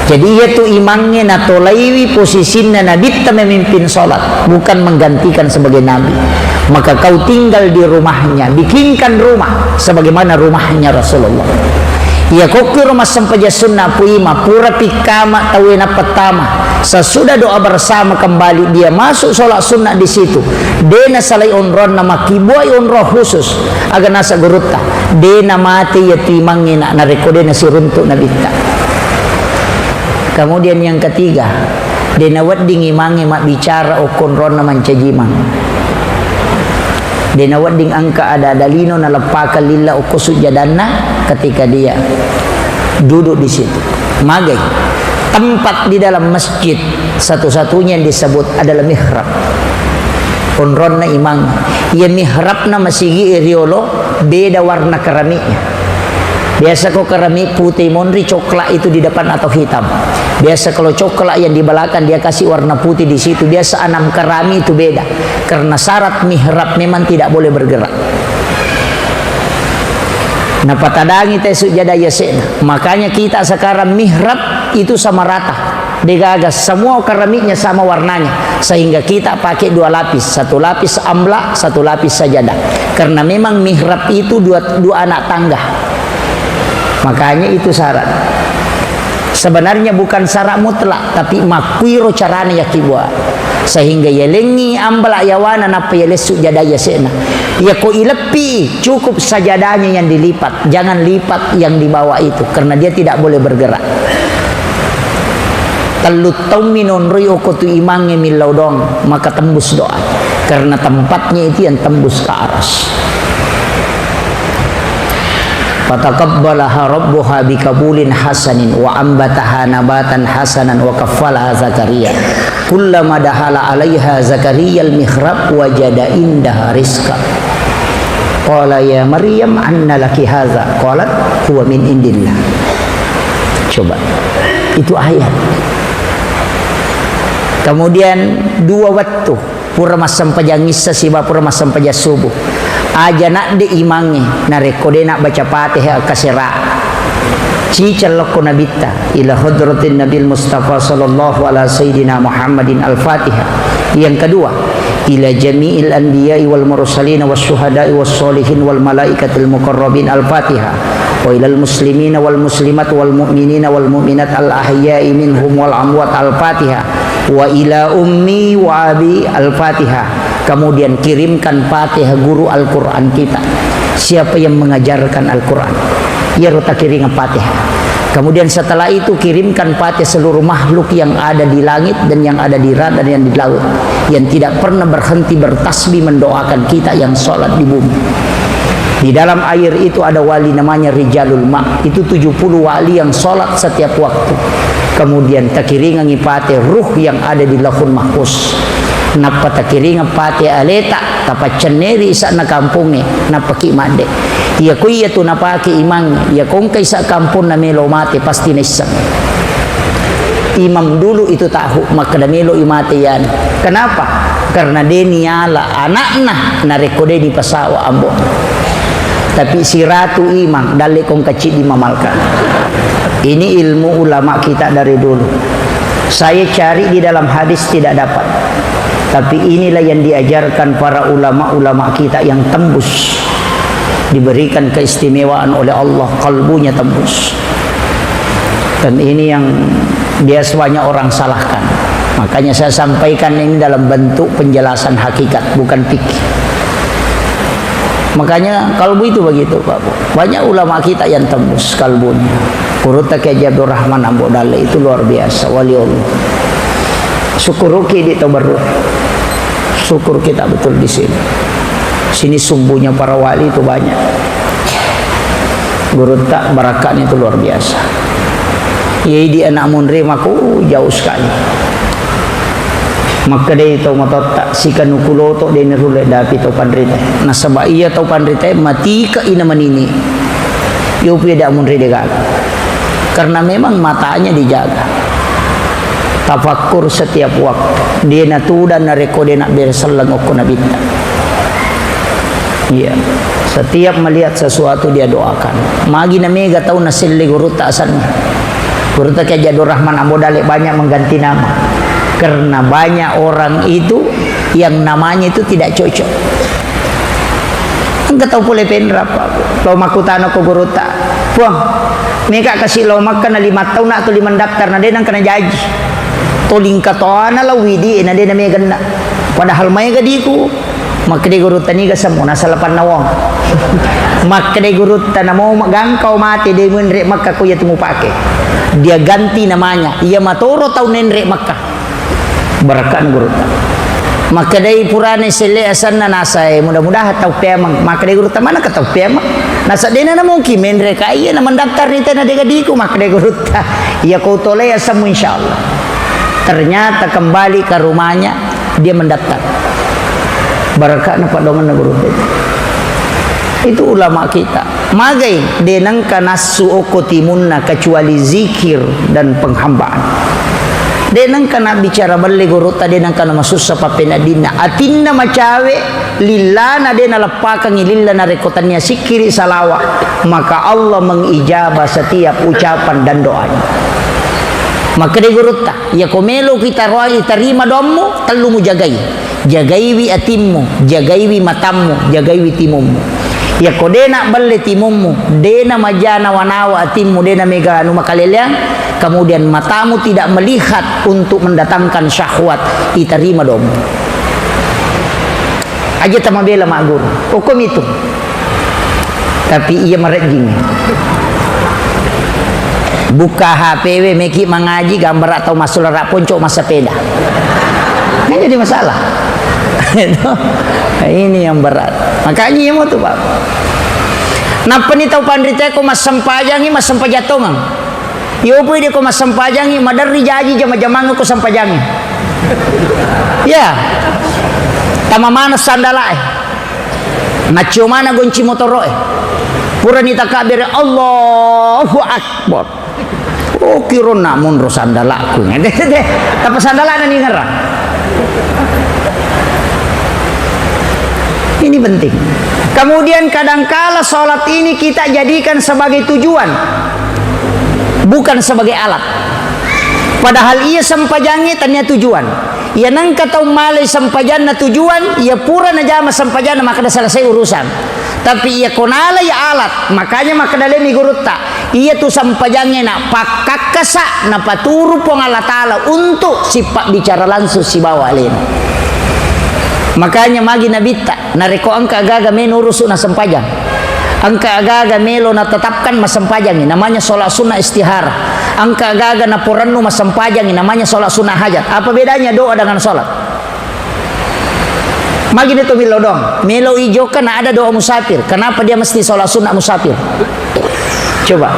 Jadi, iya tu imangnge natolaiwi posisinna Nabitta memimpin sholat, bukan menggantikan sebagai nabi. Maka kau tinggal di rumahnya, bikinkan rumah sebagaimana rumahnya Rasulullah. Iya, kokkiro massempajang sunna pu ima, pura pikkama tauwe napettama. Sesudah doa bersama kembali, dia masuk sholat sunnah di situ. De nasalai onronna, makkibuai onrong khusus. Aga nasa gurutta, de namate iya tu imangnge na, narekko de nasiruntuk Nabitta. Kemudian yang ketiga, de nawedding imangnge mabbicara okko onronna mancaji imang. De nawedding engka ada-ada lino naleppakang lilla okko sujjadanna ketika dia duduk di situ. Magai, tempat di dalam masjid satu-satunya yang disebut adalah mihrab. Onronna imang. Iya mihrabna masigi riolo beda warna keramiknya. Biasa ko keramik putih monri, coklat itu di depan atau hitam. Biasa kalau coklat yang di belakang dia kasih warna putih di situ. Biasa enam keramik itu beda. Karena syarat mihrab memang tidak boleh bergerak. Napatadangi te sujada yase'na. Makanya kita sekarang mihrab itu sama rata. Degaga semua keramiknya sama warnanya. Sehingga kita pakai dua lapis. Satu lapis amla, satu lapis sajadah. Karena memang mihrab itu dua, dua anak tangga. Makanya itu syarat. Sebenarnya bukan syarat mutlak, tapi makkuiro carana yakkibua. Sehingga yalengngi ambala yawana nappa yalessu jadai yase'na. Yako ileppi, cukup sajadahnya yang dilipat, jangan lipat yang di bawah itu, karena dia tidak boleh bergerak. Tellu taung minonroi oko tu imangnge millau doang, maka tembus doa. Karena tempatnya itu yang tembus ke aras. Fataqabbalaha rabbuha biqabulin hasanin wa ambataha nabatan hasanan wa kaffalaha Zakaria. Kullama dakhala alaiha Zakariyal mihrab wajada indaha rizqa. Qala ya Maryam anna laki hadza? Qalat huwa min indillah. Coba. Itu ayat. Kemudian dua waktu pura massempajang issa siba pura massempajang subuh. Aja nadde imangnge, narekko de nabbaca Fatihah kasera. Ciceng lokko Nabitta, ila hadratin Nabil Mustafa sallallahu ala sayyidina Muhammadin Al-Fatihah. Yang kedua, ila jami'il anbiya'i wal mursalin was syuhada'i was sholihin wal malaikatil muqarrabin Al-Fatihah. Wa ilal muslimina wal muslimat wal mu'minina wal mu'minat al ahya'i minhum wal amwat Al-Fatihah. Wa ila ummi wa abi Al-Fatihah. Kemudian kirimkan Fatihah guru Al-Quran kita. Siapa yang mengajarkan Al-Quran? Iyaro takiringa Fatihah. Kemudian setelah itu kirimkan Fatihah seluruh makhluk yang ada di langit dan yang ada di darat dan yang di laut, yang tidak pernah berhenti bertasbih mendoakan kita yang sholat di bumi. Di dalam air itu ada wali namanya Rijalul Ma. Itu tujuh puluh wali yang sholat setiap waktu. Kemudian takiringangi pate ruh yang ada di Lauhul Mahfuz. Nappa takiringa pate aleta, tapaccenneri isa'na kampongnge, nappaki madde. Iya ko iya tu napake imang, iya ko engka isa kamponna melo mate, pasti naisseng. Imam dulu itu tahu, makkeda melo i mate yani. Kenapa? Karena de niala anakna, narekko de dipasawa ambo. Tapi siratu imang, dalle kong kacidi mamalka. Ini ilmu ulama kita dari dulu. Saya cari di dalam hadis tidak dapat. Tapi inilah yang diajarkan para ulama-ulama kita yang tembus. Diberikan keistimewaan oleh Allah, kalbunya tembus. Dan ini yang biasa banyak orang salahkan. Makanya saya sampaikan ini dalam bentuk penjelasan hakikat, bukan fikih. Makanya kalbu itu begitu, Pak Bu. Banyak ulama kita yang tembus kalbunya. Urutta Kiai Haji Abdul Rahman Ambo Dalle itu luar biasa, wali Allah. Syukuruki di Tobaru. Syukur kita betul di sini. Sini sumbunya para wali itu banyak. Gurutta barakatnya itu luar biasa. Iya, di anak munri mako jauh sekali. Makkedai tau matotta, "Sikanuku loto de narulle dapi tau panrita." Nasaba iya tau panrita matika ina manini. Yopi da munri de gaga. Karena memang matanya dijaga. Tafakkur setiap waktu. De natudang narekko de nabbere selleng okko nabitta. Iya. Setiap melihat sesuatu dia doakan. Magi na mega tau naselle gurutta asanna. Gurutta Kiai Haji Abdul Rahman Ambo Dale banyak mengganti nama. Karena banyak orang itu yang namanya itu tidak cocok. Engka tau pole penrap, Pak. Lao makkutana ko gurutta, "Puang, meka kasi lao Makka na lima taunna tuli mendaftar na de nengka najaji. Tolingka toana lao widi na de na meganna. Padahal maega diku." Makkeda gurutta, "Niga semmu nasala panna wong." Makkeda gurutta, "Namo gangkao mate de menre Makka ko iya tu mupake." Dia ganti namanya. Iya matoro tau nenre Makka. Barakka'na gurutta. Makkedai purane selle asanna nasae, mudah-mudahan tau peameng. Makkedai gurutta, "Manaka tau peameng?" Nasa dena na mungkin menre ka iya na mendaftar ni tena dega diku, makkedai gurutta. "Iya ko tolei asemmu insyaallah." Ternyata kembali ke rumahnya, dia mendaftar. Barakka'na padongenna gurutta itu. Itu ulama kita. Magai de nengka nassu okko timunna kecuali zikir dan penghambaan. De nengka nabbicara belle gurutta, de nengka namasussa pappeneddinna. Atinna macawe, lillana de naleppakengngi lilla narekko tania sikkiri salawa, maka Allah mengijabah setiap ucapan dan doanya. Makkeda gurutta, "Iya ko melo kita roai tarima doammu, tellu mujagai." Jagaiwi atimmu, jagaiwi matammu, jagaiwi timummu. Yakko dena belle timummu, dena maja nawa-nawa atimmu, dena mega anu makaleleang, kemudian matamu tidak melihat untuk mendatangkan syahwat, itarima doammu. Aja tamabela magguru. Okko mitu. Tapi iya marejjing. Buka H P we, meki mangaji, gambara tau massulara ponco massepeda. Kan jadi masalah. Ini yang berat. Makanya iya mau tuh, Pak. Nappani tau panrita ko massempajangi, massempajang tongeng. Iyopoi de ko massempajangi, maderri jaji jama-jamang ko sempajangi. Ya. Tama mana sandalae. Naccio mana gonci motoro'e. Purani takabbere, "Allahu Akbar." Oh, kironna monro sandala'ku. Tappa sandala'na ni ngerang. Ini penting. Kemudian kadangkala sholat ini kita jadikan sebagai tujuan, bukan sebagai alat. Padahal iya sempajangnge tania tujuan. Iya nengka tau malai sempajanna tujuan, iya pura najama sempajanna makkeda selesai urusan. Tapi iya ko nalai alat, makanya makkeda lemi gurutta, iya tu sempajangnge na pakkakkasa napaturu Puang Allah Taala untuk sipabbicara langsung sibawa alena. Makanya magi nabitta, narekko engka gaga melo urusu na sempajang. Engka gaga melo natetapkan massempajangi, namanya sholat sunnah istihara. Engka gaga naporennu massempajangi, namanya sholat sunnah hajat. Apa bedanya doa dengan sholat? Magi de to melo doang. Melo i jokka na ada doa musafir. Kenapa dia mesti sholat sunnah musafir? Coba.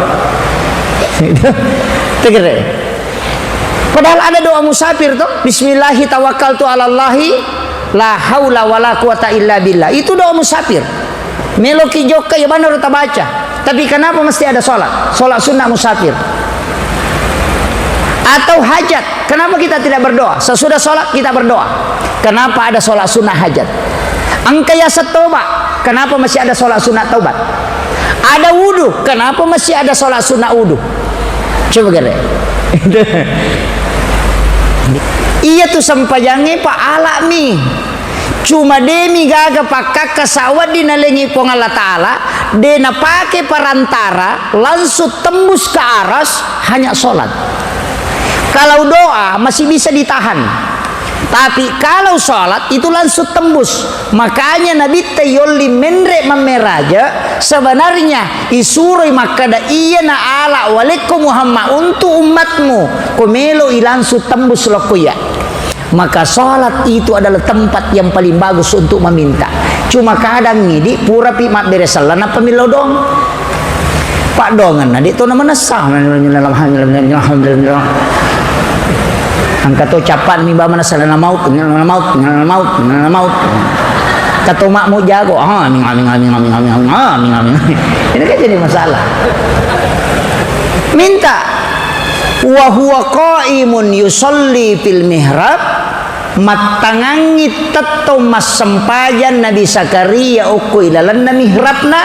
Tegere. Padahal ada doa musafir toh. "Bismillahi tawakkaltu alallahi la haula wala quwata illa billah." Itu doa musafir. Meloki jokka, ya benar tabaca. Tapi kenapa mesti ada sholat? Sholat sunnah musafir. Atau hajat. Kenapa kita tidak berdoa? Sesudah sholat kita berdoa. Kenapa ada sholat sunnah hajat? Engka yaseng toba. Kenapa masih ada sholat sunnah taubat? Ada wudu. Kenapa masih ada sholat sunnah wudu? Coba gere. Iya tu sempajangnge pa alami. Cuma demi gaga pakkakka sawedding nalengi Puang Allah Ta'ala, de napake perantara langsung tembus ke aras, hanya sholat. Kalau doa masih bisa ditahan. Tapi kalau sholat itu langsung tembus. Makanya Nabitta yolli menre mammeraja, sebenarnya isuroi makkada, "Iya na ala walekko Muhammad untuk umatmu, ko melo i langsung tembus lokko iya." Maka sholat itu adalah tempat yang paling bagus untuk meminta. Cuma kadang idi purapi mabbere sella nappa millau dong. Paddongenna de to na manessa. Engka to cappa'na mi bawang, salana maut, salana maut, salana maut, salana maut. Engka to makmu jago, ah, aming, aming, aming. Ini kan jadi masalah. Minta, wa huwa qaimun yusalli fil mihrab, mattangangngi tettong massempajang Nabi Zakaria okko ilalenna mihrabna,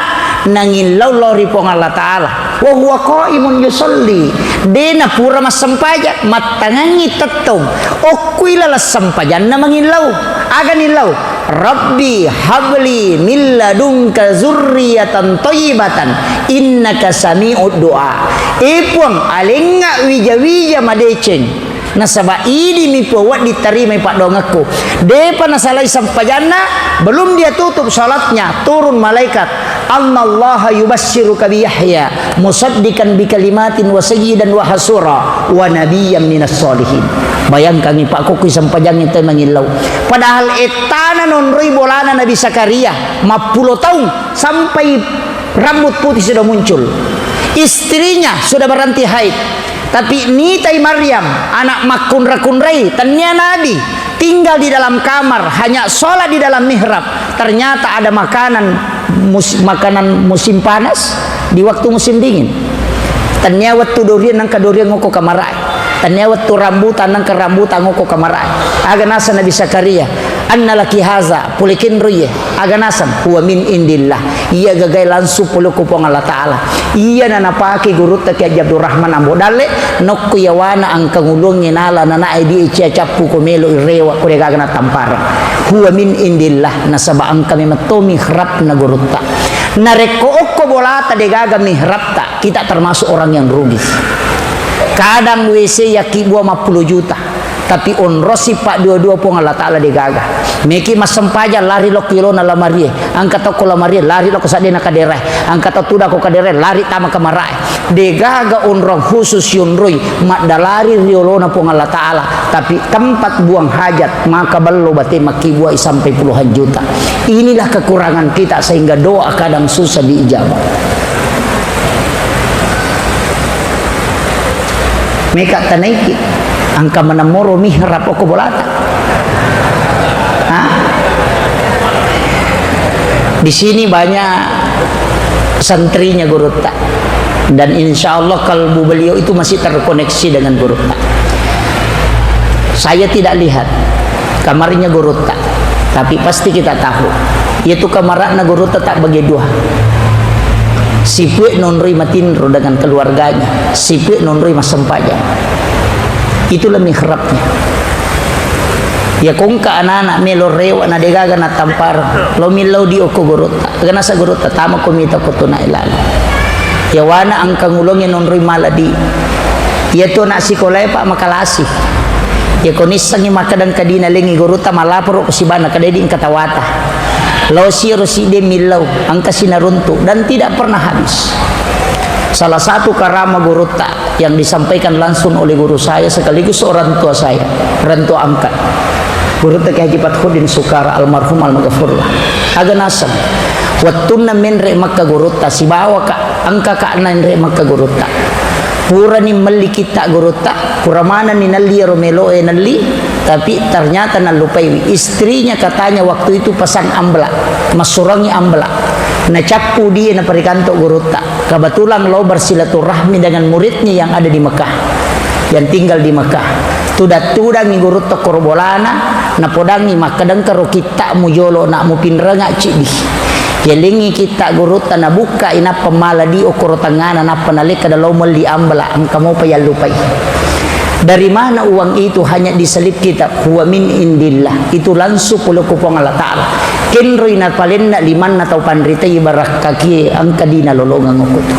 nangillau lao ri Puang Allah Ta'ala. Wa huwa qaimun yusalli, de napura massempajang, mattangangngi tettong okko ilaleng sempajanna mangillau. Aga nillau? Rabbi habli min ladunka zurriyatan thayyibatan innaka sami'ud du'a. E Puang, alengnga wija-wija madeceng. Nasaba idi mi Puang wedding tarimai paddoangekku. Depa nasalai sempajanna, belum dia tutup salatnya, turun malaikat. Annallaha yubassiruka bi Yahya musaddiqan bi kalimatin wa sayyidan wa hasura wa nabiyyan minas salihin. Bayangkangi, Pak, ko kui sempajangnge te mangillau. Padahal ettana nonroi bolana Nabi Zakaria, mappulo taung sampai rambut putih sudah muncul. Istrinya sudah berhenti haid. Tapi nitai Maryam, anak makkunra-kunrai, tennia nabi, tinggal di dalam kamar, hanya sholat di dalam mihrab. Ternyata ada makanan mus-, makanan musim panas di waktu musim dingin. Tennia wettu dorian, nangka dorian ngoko kamarae. Tennia wettu rambutan, nangka rambutan ngoko kamarae. Aga naseng Nabi Zakaria, "Anna laki haza, pole kenro iye?" Aga naseng, "Huwa min indillah." Iya gagae langsung pole ko Puang Allah Ta'ala. Iyana napake gurutta Kiai Haji Abdurrahman Ambo Dalle, nokko yawana engka ngulungnge nala nanae di cia cappu ko melo irewa ko degaga natampareng. "Huwa min indillah," nasaba engka memetto mihrabna gurutta. Narekko okko bolata degaga mihrabta, kita termasuk orang yang rugi. Kadang W C yakkibua mappulo juta. Tapi onrosi paddua-dua Puang Allah Ta'ala degaga. Meki massempajang lari lokko ilona lamarie, angka tokko lamarie lari lokko saddena kaderae, angka to tudako kaderae lari tama kamarae. Degaga onrong khusus yonroi maddalari riolona Puang Allah Ta'ala, tapi tempat buang hajat maka bello bate makkibuai sampai puluhan juta. Inilah kekurangan kita sehingga doa kadang susah diijabah. Meka tanaiki, angka manemmoro mihrab okko bolata. Hah? Di sini banyak santrinya gurutta. Dan insya Allah kalbu beliau itu masih terkoneksi dengan gurutta. Saya tidak lihat kamarnya gurutta, tapi pasti kita tahu. Yaitu kamarana gurutta tak bagi dua. Sipue nonroi matinro dengan keluarganya, sipue nonroi massempajang. Itulah mihrabnya. Ya kongka anak-anak melo rewa na degaga natampareng, lo millau di okko gurutta. Aga naseng gurutta, tama ko mita ko tuna ilala. Yawana engka ngulongnge nonroi mala di. Iya tu anak sikolae, Pak, makalasi. Iya ko nissengngi makkadang kadina lengngi gurutta, malaporo ko sibana kadai di engka tawata. Lao siro sidde millau, engka sinaruntu dan tidak pernah habis. Salah satu karama gurutta yang disampaikan langsung oleh guru saya sekaligus orang tua saya, orang tua angkat. Gurutta Kiai Haji Fathuddin Sukara almarhum almaghfurlah. Aga naseng, wettunna menre Mekka gurutta sibawa ka, engka ka naenre Mekka gurutta. Purani melli kitta gurutta, pura manenni nelli ero meloe nelli, tapi ternyata nallupaiwi. Istrinya katanya waktu itu pasang amblak, massurangi amblak. Nacappu die naparikanto gurutta. Kebetulan lo bersilaturahmi dengan muridnya yang ada di Mekah, yang tinggal di Mekah. Tudang-tudangi gurutta koro bolana, napodangi makkadengka ro kitta'mu jolo nak mupinrenga ciddi. Yalengi kitta gurutta nabukka inappa mala di okoro tangana nappa nalekka dalo melli ambala engka mopa yallupai. Dari mana uang itu? Hanya diselip kitab, huwa min indillah. Itu langsung pole ko Puang Allah Ta'ala. Kenroi napalenna limanna tau panritai barakkaki engka dina lolongeng okko tu.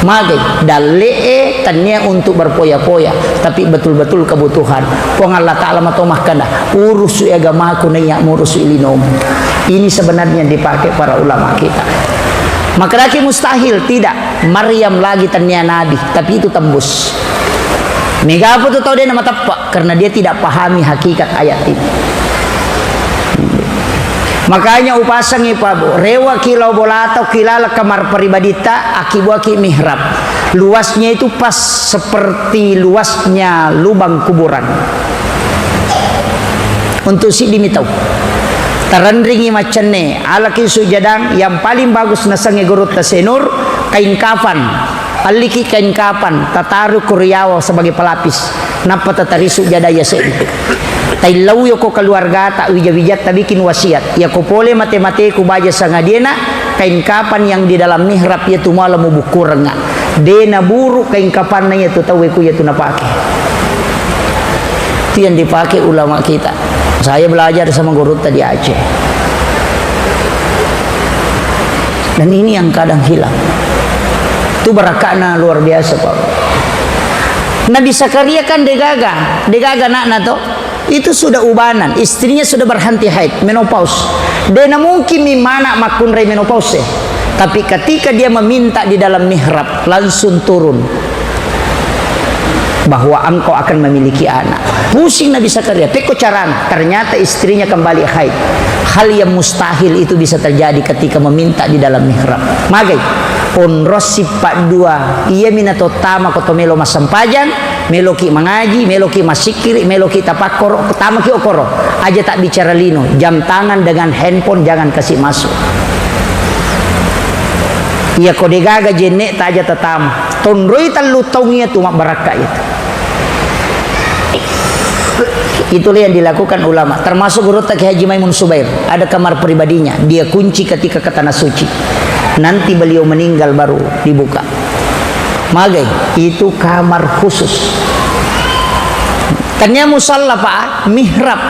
Magai, dalle'e tannia untuk berpoya-poya, tapi betul-betul kebutuhan. Puang Allah Ta'ala mato makkada, urusu agamaku naiya murusu linomu. Ini sebenarnya dipakai para ulama kita. Makadaki mustahil, tidak. Maryam lagi tannia nabi, tapi itu tembus. Megapo tu tau dena mateppa, karena dia tidak pahami hakikat ayat ini. Makanya upasangi Pak Bu, rewa ki lao bolata ki laleng kamar pribadita, akibuaki mihrab. Luasnya itu pas seperti luasnya lubang kuburan. Untuk siddimi tau. Tarenringi maccenne, alaki sujadang yang paling bagus nasengnge gurutta Senur, kain kafan. Alliki kain kafan, tataru ko riawa sebagai pelapis. Nappa tatari sujada iya seddi. Taillau yoko keluargata, wija-wijatta bikin wasiat. Yako pole mate-mateku baja sangadiena, kain kafan yang di dalam mihrab iya tu mala mubukkurengnga. De naburu kain kafanna iya tu tauwe ku iya tu napake. Itu yang dipakai ulama kita. Saya belajar sama gurutta di Aceh. Dan ini yang kadang hilang. Itu barakahna luar biasa, Pak. Nabi Zakaria kan degaga, degaga anakna to. Itu sudah ubanan, istrinya sudah berhenti haid, menopause. Dena mungkin mi mana makkunrai menopause. Tapi ketika dia meminta di dalam mihrab, langsung turun bahwa engkau akan memiliki anak. Pusing Nabi Zakaria, pekko carana. Ternyata istrinya kembali haid. Hal yang mustahil itu bisa terjadi ketika meminta di dalam mihrab. Magai, onrossi paddua, iya mina tottama ko to melo massempajang, meloki mangaji, meloki massikkiri, meloki tapakkoro, tamaki okoro. Aja tak bicara lino, jam tangan dengan handphone jangan kasih masuk. Iya ko degaga jenne taja tatama. Tonroi tellu taung iya tu mabbarakka itu. Itulah yang dilakukan ulama, termasuk gurutta Kiai Haji Maimun Subair. Ada kamar pribadinya, dia kunci ketika ke tanah suci. Nanti beliau meninggal baru dibuka. Magai, itu kamar khusus. Tania musalla, Pak, mihrab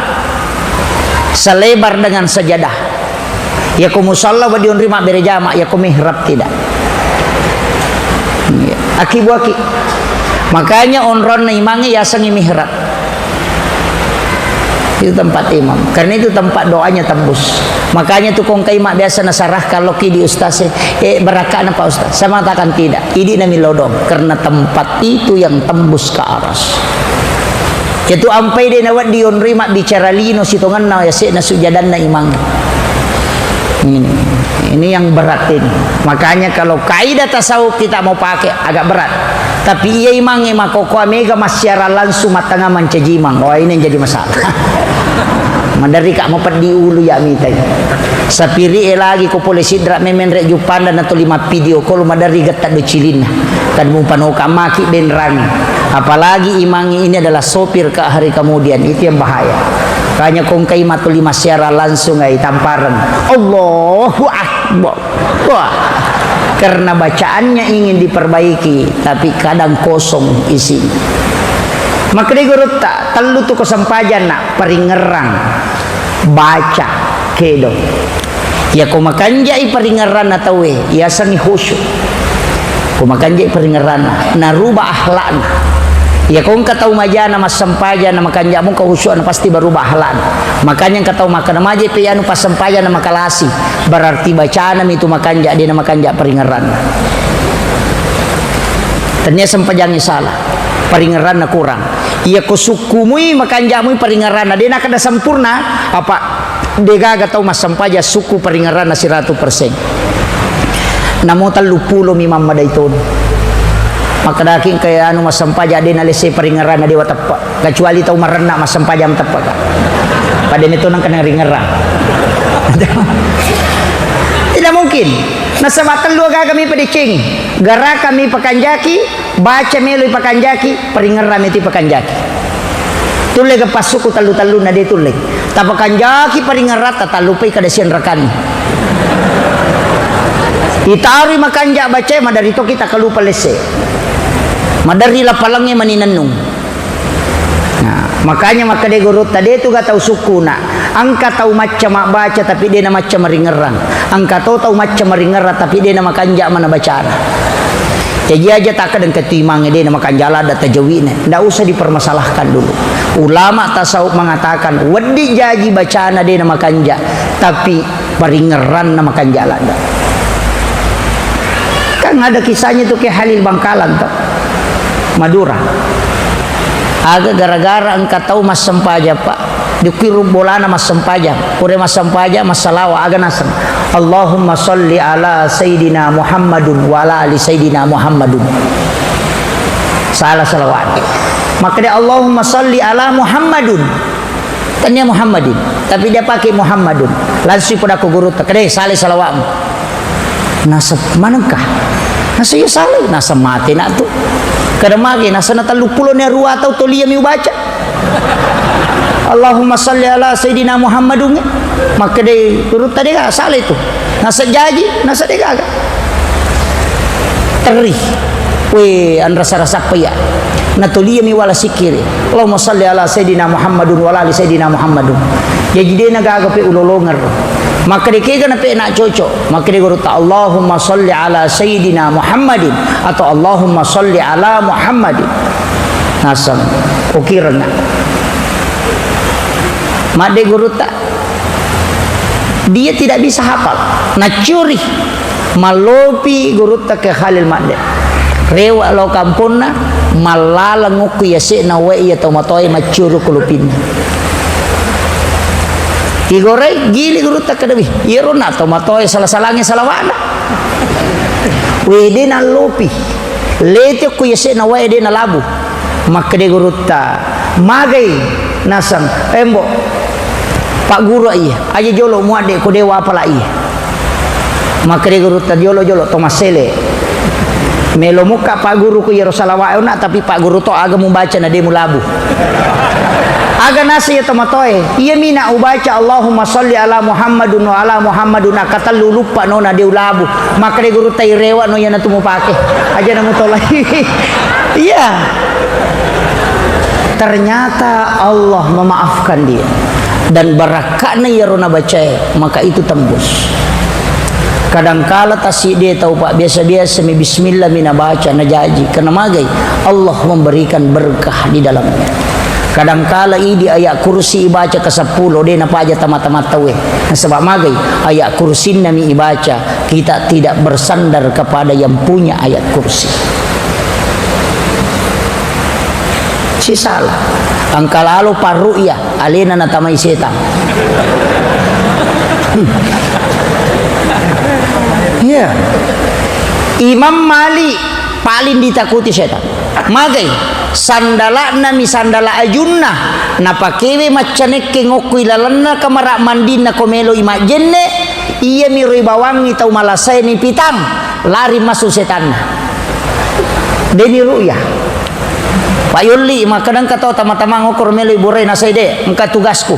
selebar dengan sajadah. Yako musalla wedding onroi mabbere jama, yako mihrab tidak. Iya. Akibuaki. Makanya onronna imangnge yasengngi mihrab. Itu tempat imam. Karena itu tempat doanya tembus. Makanya tu kongka imam biasa nasarahkan loki di ustaz, eh, barakahna Pak Ustaz. Saya mengatakan tidak. Idi nami lodong. Karena tempat itu yang tembus ke aras. Itu ampai de nawedding onroi mabbicara lino sitongenna yase'na sujadanna imang. Ini, ini yang berat ini. Makanya kalau kaidah tasawuf kita mau pakai agak berat. Tapi iya imangnge makokoa mega massiara langsung matanga mancaji imang. Wah, ini yang jadi masalah. Maderri ka mapeddi ulu ya mitai. Sapiri e lagi ko pole sidra memenre jupanda na tuli mappidio ko lu maderri getta do cilinna. Kan mupanoka maki benrang. Apalagi imangnge ini adalah sopir ke hari kemudian, itu yang bahaya. Kanya kongkai matuli massiara langsung ai tampareng. Allahu Akbar. Wah, karena bacaannya ingin diperbaiki, tapi kadang kosong isinya. Makkedai gurutta, tellu tu ko sempajanna, paringerrang, baca, kedo. Iya ko makanjai paringerranna tauwe, yasengngi khusyuk. Ko makanjai paringerranna, naruba akhlakna. Iya ko engka tau majana massempajang na makanja mungka khusyukna pasti baruba akhlakna. Makanya engka tau makkeda majai pe anu passempajang na makalasi. Berarti bacana mi tu makanja, de na makanja paringerranna. Tania sempajangnge salah, paringerranna kurang. Iya ko sukkumui makanja mui paringerranna, de na kada sempurna, apa de gaga tau massempajang sukku paringerranna siratu persen. Namo tellu pulo mi mammadai tonu. Makkedaki engka anu massempajang de na lesse paringerranna dewa teppa. Kecuali tau marenna massempajang teppaka. Pada meto nang kenang ringerang. Tidak mungkin. Nasaba tellu agaga mi padecengi. Garaka mi pakanjaki, baca melo pakanjaki, paringerang mi ti pakanjaki. Tulle ga passuku tellu-tellunna de tulle. Tapakanjaki paringerang tatallupai kada sianrakanni. Itarui makanja bacae maderri to kita kalupa lesse. Maderri lapalengnge mani nennung. Nah, makanya makkeda gurutta, de tu ga tau sukkuna. Engka tau macca mabbaca tapi de na macca maringerrang. Engka to tau macca maringerrang tapi de na makanja mana bacana. Jaji aja takkeda engka tu imangnge de na makanja ladda tajawi'na. Ndak usah dipermasalahkan dulu. Ulama tasawuf mengatakan, wedding jaji bacana de na makanja, tapi paringerranna makanja ladda. Kan ada kisahnya tu Kiai Halil Bangkalan to, Madura. Aga gara-gara engka tau massempajang, Pak. Dikkiru bolana massempajang. Pura massempajang, massalawa, aga naseng. Allahumma salli ala Sayyidina Muhammadun wa ala ali Sayyidina Muhammadun. Salah salawat. Makkeda Allahumma salli ala Muhammadun. Tania Muhammadin, tapi dia pakai Muhammadun. Langsung pada ku gurutta, "Kede, salai salawatmu." Nasa, "Manengka?" Nasa, "Iya salai." Nasa, "Mate nak tu." Kada mage, nasa na tellu pulo ni rua tau tolia mi ubaca. "Allahumma salli ala Sayyidina Muhammadun." Makkede gurutta, "Dega, salai tu." Nasa jaji, nasa degaga. Terri. We, anrasa-rasappa iya. Natoliami wala sikkiri. "Allahumma salli ala Sayyidina Muhammadun wa ala ali Sayyidina Muhammadun." Jaji de nagaga pe ulolongeng ro. Makkede kega nape na cocok. Makkede gurutta, "Allahumma salli ala Sayyidina Muhammadin," atau "Allahumma salli ala Muhammadin." Naseng, okirenga. Madde gurutta, dia tidak bisa hafal. Naccuri. Mallopi gurutta ke Khalil madde. Rewa lao kamponna, mallaleng ukku yase'na wae iya tomatoae maccuru ku lupinna. Igorai, gili gurutta kedawi. Iyaro na tomatoae sala-salange salawa'na. Wede nallopi. Lete ku yase'na wae de nalabu. Makkede gurutta, "Magai?" Naseng, "Embo, Pak Guru iya, aja jolo muadde ko dewa apala iya." Makkede gurutta, "Jolo-jolo to massele. Melo mukka Pak Guru ku iyaro salawae ona, tapi Pak Guru to aga mubaca na de mulabu." Aga nasa iya tomatoe, "Iya mina ubaca Allahumma salli ala Muhammadun wa ala Muhammadun, akkatellu luppa nona de ulabu." Makkede gurutta, "Irewa no iyanatu mupake. Aja na mutolai." Iya. Ternyata Allah memaafkan dia. Dan barakka'na iyaro nabacae, maka itu tembus. Kadangkala tassiddi tau, Pak, biasa-biasa mi bismillah mi nabaca, najaji. Karena magai, Allah memberikan berkah di dalamnya. Kadangkala idi ayat kursi ibaca ke seppulo, de napaja tama-tama tauwe. Nasaba magai, ayat kursinna mi ibaca, kita tidak bersandar kepada yang punya ayat kursi. Sisala. Engka lalo parru'ya, alena natamai setang. Iya. Imam Malik paling ditakuti setang. Magai, sandala'na mi sandala ajunna, napakewe maccanekke ngokko ilalenna kamara mandinna ko meloi majjenne, iyami ro ibawangngi tau malasae nipitang, lari massu setanna. Deni ru'ya. Pak Yolli, makkadangka to tama-tamang okkoro melo iburai, nasai de, engka tugasku.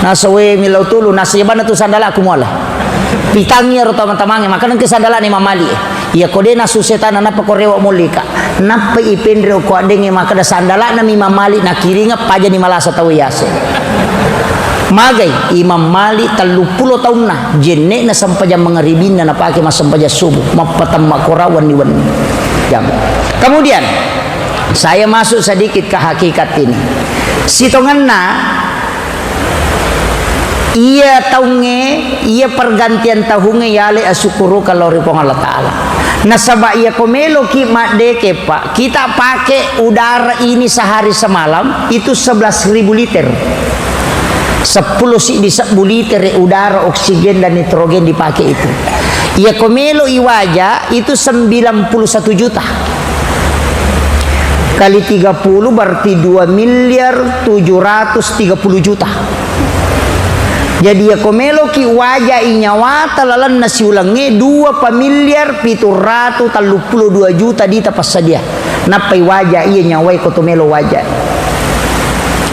Nasa we millau tulu, nasa iya bana tu sandalaku muala. Pitangi ero tama-tamange, makkadangka sandalana Imam Malik. Iya ko de nasu setanna, nappa ko rewa mollika. Nappa ipenre ko addengnge makkada sandalana mi Imam Malik nakiringa pajani malasa tau yase. Magai Imam Malik telluppulo taunna, jenne'na sempajang mangaribinna napake massempajang subuh, mappatemma kora wenni-wenni. Jam. Kemudian, saya masuk sedikit ke hakikat ini. Sitongenna, iya taungnge, iya pergantian tahungnge, yale asukkuruka lao ri Puang Allah Ta'ala. Nasaba iya ko meloki maddeke, Pak, kita pakai udara ini sehari semalam itu sebelas ribu liter. Seppulo siddi sebbu liter udara, oksigen dan nitrogen dipakai itu. Iya ko melo iwaja itu sembilan puluh satu juta. Kali tiga puluh berarti dua miliar tujuh ratus tiga puluh juta. Jadi, iya ko meloki wajai nyawata lalenna siulengnge, dua pa miliar pitu ratu telluppulo dua juta dita passadia. Nappai waja iya nyawai ko to melo waja.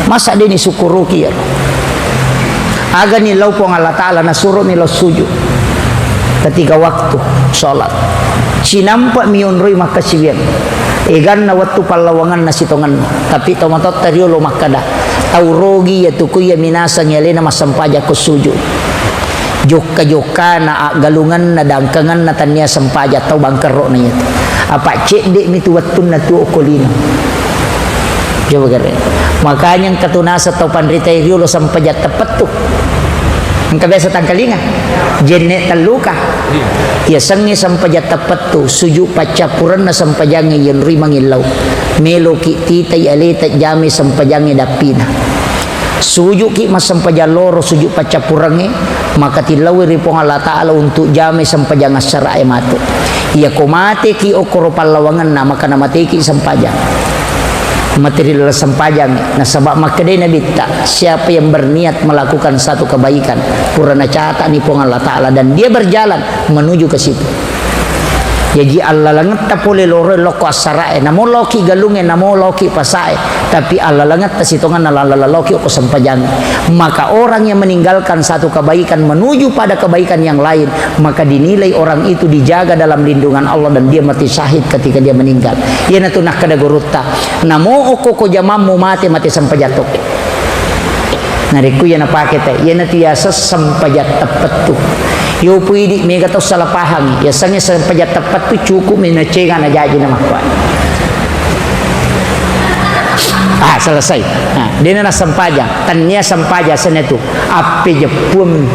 Masa deni sukkuruki iyaro? Agani lao Puang Allah Ta'ala nasuromi lao sujud. Ketika waktu sholat, cinampa mionroi makkasiwiang. Eganna wettu pallawanganna sitongenna. Tapi tomatoatta riolo makkada, tau rogi iya tuku iya minasang alena massempajang ko sujud. Jokka-jokkana, aggalungenna, dangkangenna, tania sempajang, tau bangkerro'na iyatu. Apa cedde'mi tu wettunna tu okko lino. Coba gare. Makanya engka tu naseng tau panritai riolo sempajang teppettu. Engka biasa tangkalinga. Jenne telluka. Iya sengnge sempajang teppettu, sujud paccappurenna sempajangnge yenrui mangillau. Meloki titai aleta jame sempajangnge dappina. Sujuki massempajang loro, sujud paccappurengnge, maka tillaui ri Puang Allah Ta'ala untuk jamai sempajang assara'e matu. Iya ko mateki okkoro pallawangenna, maka namateki sempajang. Mate ri laleng sempajang, nasaba makkedai Nabitta, siapa yang berniat melakukan satu kebaikan, pura nacatani Puang Allah Ta'ala dan dia berjalan menuju ke situ. Jaji allalengetta pole loro lokko assara'e, namo loki galunge, namo loki pasae, tapi allalengetta sitonganna laleng loki okko sempajang. Maka orang yang meninggalkan satu kebaikan menuju pada kebaikan yang lain, maka dinilai orang itu dijaga dalam lindungan Allah dan dia mati syahid ketika dia meninggal. Iyanatu nakkeda gurutta, namo okko ko jamammu mate, mate sempajang tokki. Narekko iya napake te, iyanatu yaseng sempajang teppettu. Yopo idi mega tau salah pahang, yasengnge sempajang teppettu cukup menacega najaji namakkuai. Ah, selesai. Nah, dena nasempajang, tania sempajang senatu. Appejeppuammi.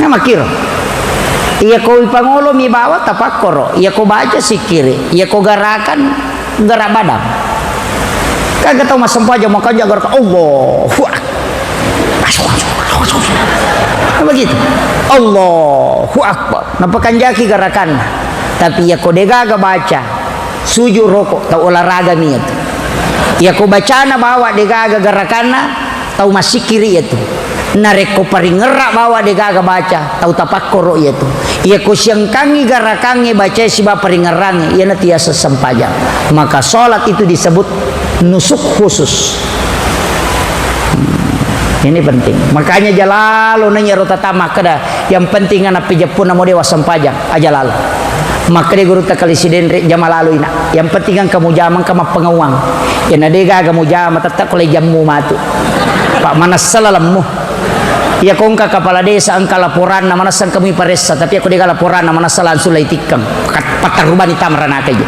Nah, makkiro. Iya ko ipangolomi bawa tapakkoro, iya ko baca sikkiri, iya ko garakan gerak badan. Kan tau massempajang makanja gerakan Allahu Akbar. Nah, begitu. Allahu Akbar. Napakanjaki gerakanna. Tapi iya ko degaga baca, sujud roko, tau olahraga mi itu. Iya ko bacana bawa degaga gerakanna, tau massikkiri iyatu. Narekko paringerra bawa degaga baca, tau tapakkoro iyatu. Iyako siangkangi garakangnge bacae siba paringerrangnge, iyanatu yaseng sempajang. Maka salat itu disebut nusuk khusus. Hmm, ini penting. Makanya jalalo nanyaro tata makkeda, yang penting ana pejeppunna mo dewa sempajang, aja lalo. Makkeda gurutta Kali Sidenre, jama lalo ina. Yang penting engka mujama, engka mappangauang. Iyana degaga mujama, tetap ko lejammu matu. Pak manessa lalemmu. Iyako engka kepala desa, engka laporanna, manessa engka mui paressa, tapi ako dega laporanna, manessa langsung laitikkeng. Pat-, pattarubani tama ranaka je.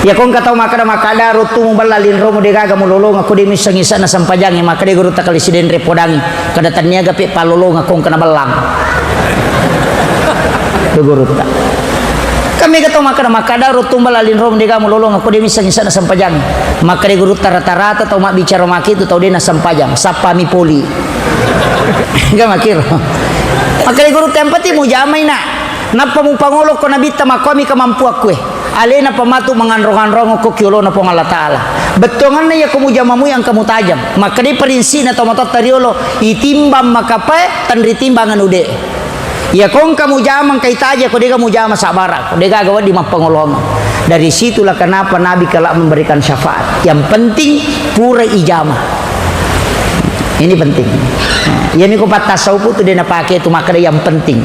Iyako engka tau makkeda, makkeda ruttu mubella linromu degaga mulolongeng, ko de misseng isana sempajangnge, makkeda gurutta Kali Sidenre podangi. Kada tanniaga pe pallolongeng ko engka nabellang. Dua gurutta. Kan mega tau makkeda, makkeda ruttu mubella linromu degaga mulolongeng, ko de misseng isana sempajangnge. Makkeda gurutta rata-rata tau mabbicara makitu tau de nasempajang, sappami poli. Enggak makkiro. Makkeda gurutta yang penting mujamai nak. Nappa mupangolo ko nabitta makkuami kemampuakkue. Alena pamatu manganrong-anrong ko kiolona Puang Allah Ta'ala. Bettuanganna iyako mujama mui engka mutajeng. Makkedai parinsina tau matotta riolo, itimbang makapae, tenritimbang anu de. Iyako engka mujama engka itaja, ko dega mujama sabbara, ko degaga wedding mappangolongeng. Dari situlah kenapa Nabi kelak memberikan syafaat. Yang penting pura ijama. Ini penting. Nah, iyami ko pattasawufu tu de napake tu makkeda yang penting.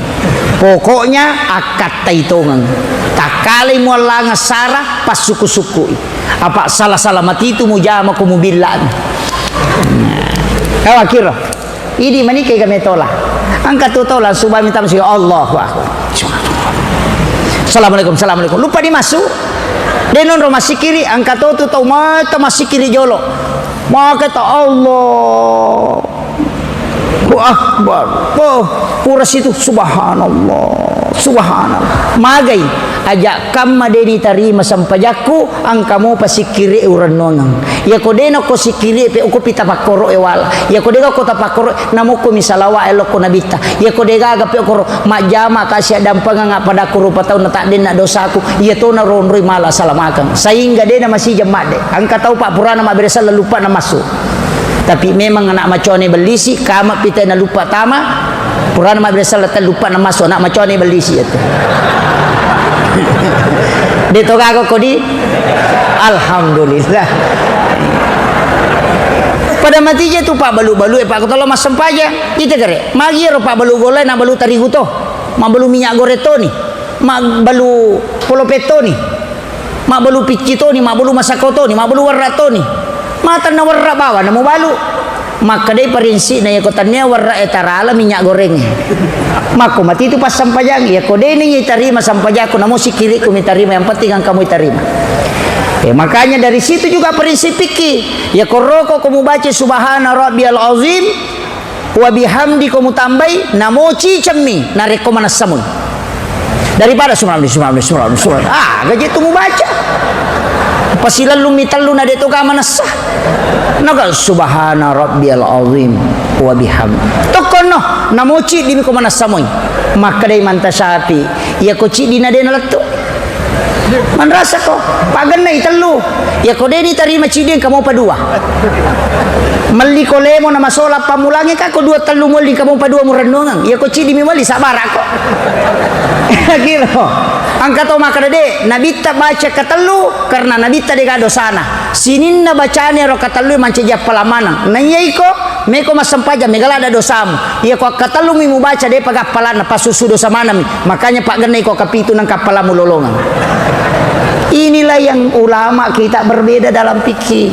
Pokoknya akkattai tongeng. Takkalai muallangeng sara, passukku-sukkui. Apa sala-sala matitu mujama ko mubillani. Nah, kawa kiro. Idi manike ga metola. Engka tu tau langsung bami tama si Allahu Akbar. Assalamualaikum, assalamualaikum. Lupa dimasuk. De nonro masikiri, engka to tu tau mata masikiri jolo. Maka ta Allahu Akbar. Oh, pura situ subhanallah. Subhanallah. Magai aja kamma de ditarima sempajakku, engka mopa sikkiri urennuangeng. Iyako de nokko sikkiri pe uko pita pakkoro e wala. Iyako de gako tapakkoro, namokko mi salawa e lokko nabitta. Iyako de gaga pe okoro majjama kasi addampengeng appadakku rupa taunna taddenna dosaku. Iyatona ronroi mala salamakeng. Sehingga de namasijeng madde. Engka tau pa purana mabbere selleng luppa namassu. Tapi memang anak macoane bellisi, kama pita naluppa tama, purana mabbere selleng telluppa namassu anak macoane bellisi iyatu. De to gaga kodi? Alhamdulillah. Pada matija tu pabbalu-balu e, Pak, ko tolo massempajang. Ita kere, magi ero pabbalu gole na balu tarigu to. Mabbalu minyak goreng toni. Mabbalu polope toni. Mabbalu picci toni, mabbalu masako toni, mabbalu werra toni. Matanna werra bawang namubalu. Makkedai parinsikna, iyako tannia werra e tarala minyak goreng. Makko matitu passempajang, iyako deni tarima sempajakku, namo sikkirikku mitarima, yang penting engka mui tarima. Eh, makanya dari situ juga prinsip fikih. Iyako roko ko mubaca subhana rabbiyal azim, wa bihamdi ko mutambai, namo cicemmi narekko manessa mui. Daripada subhanallah, subhanallah, subhanallah, subhanallah. Ah, gaje tu mubaca. Pasilellummi tellu na de to ga manessa. Naga subhana rabbiyal azim wa bihamdi. Tokkonno, namo ciddi mi ko manessa mui. Makkedai Manta Syafi'i, iyako ciddi na de nalettu. Manrasako, pagennai tellu. Iyako deni tarima ciddi engka mopa dua. Melliko lemo na masola pammulangnge, kako dua tellu muelli engka mopa dua murennuangeng. Iyako ciddi mi muelli, sabbarako. Kiro. Engka to makkeda de, nabitta baca katellu karena nabitta dega dosana. Sininna bacana ero katellu mancaji appalang maneng. Naiya iko meko massempajang, mega ladda dosamu. Iyako akkatellumi mubaca, depa gappalanna, pasusu dosa manengmi. Makanya paggenna iko kapitu nengka appalamu lolongeng. Inilah yang ulama kita berbeda dalam fikih.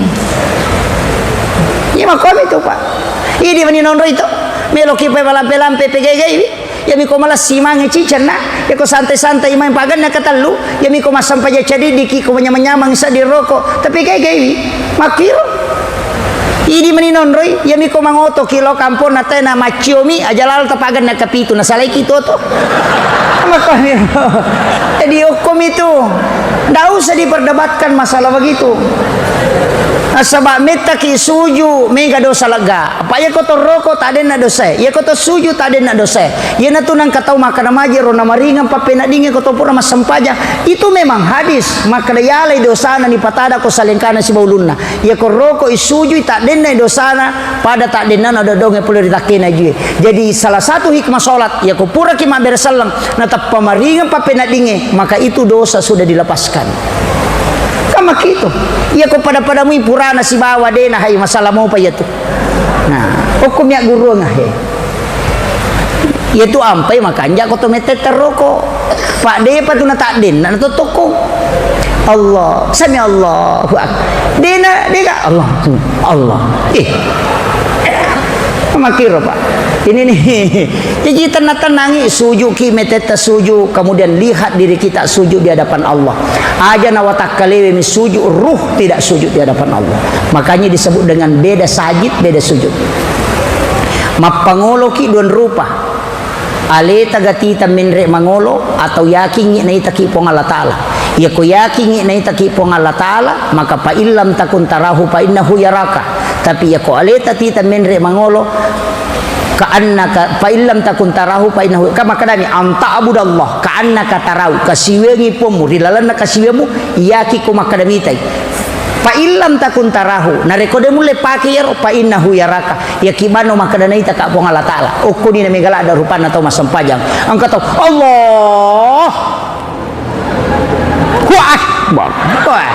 Iya makkomi tu, Pak. Idi mani nonroi to. Meloki pe malampe-lampe pegaiwi. Iyami ko malessi mange cicenna, iyako santai-santai maeng pagenna katellu, iyami ko massempajang cadiddiki ko manyamang-nyamang seddi roko, tapi gai-gaiwi, makkiro. Idi mani nonroi, iyami ko mangotoki lao kamponna tena macciomi, aja lalo tapagenna kapitu, nasalaiki toto. Makkoniro. Jadi okkomi tu. Ndak usah diperdebatkan masalah begitu. Nasaba mettaki suju, mega dosa lega. Apa iyako to roko tadenna dosae, iyako to suju tadenna dosae. Iyanatu nengka tau makkeda majero namaringeng pappeneddingnge ko to pura massempajang. Itu memang hadis makkeda yalai dosana nipatada ko salengkana sibawa ulunna. Iyako roko isujui tadenna dosana pada tadennana dodongnge pole ri takkena jue. Jadi salah satu hikmah sholat, iyako puraki mabbere selleng nateppa maringeng pappeneddingnge, maka itu dosa sudah dilepaskan. Kan makkitu. Iyako pada-padamui purana sibawa dena hai masalah mopa iyatu. Nah, okkomi agguruang he. Iyatu ampai makanja ko to mette terroko. Pak depa tu nataddenna natottokko. Allah, sami Allahu akbar. Dena, dega Allah. Allah. Eh. Makkiro, Pak. Ini nih. Jadi tenang-tenangi, sujuki, metetta suju, kemudian lihat diri kita sujud di hadapan Allah. Aja nawatakkalewe mi sujud, ruh tidak sujud di hadapan Allah. Makanya disebut dengan beda sajid, beda sujud. Mappangoloki dua rupa. Aleta gatita menre mangolo atau yakingi naitaki Puang Allah Ta'ala. Iyako yakingi naitaki Puang Allah Ta'ala, maka fa illam takun tarahu fa innahu yaraka. Tapi iyako aleta tita menre mangolo, ka annaka, fa illam takun tarahu fa innahu, ka makkedami, "An ta'budallah ka annaka tarahu," kasiwengi Puangmu, ri lalenna kasiwemu, iyaki ko makkeda mitai. Fa illam takun tarahu, narekko de mulle pake iyaro, fa innahu yaraka, iyaki banno makkeda naitaka Puang Allah Ta'ala. Okkoni na mega ladda rupanna tau massempajang. Engka tau, Allah. Wah, wah.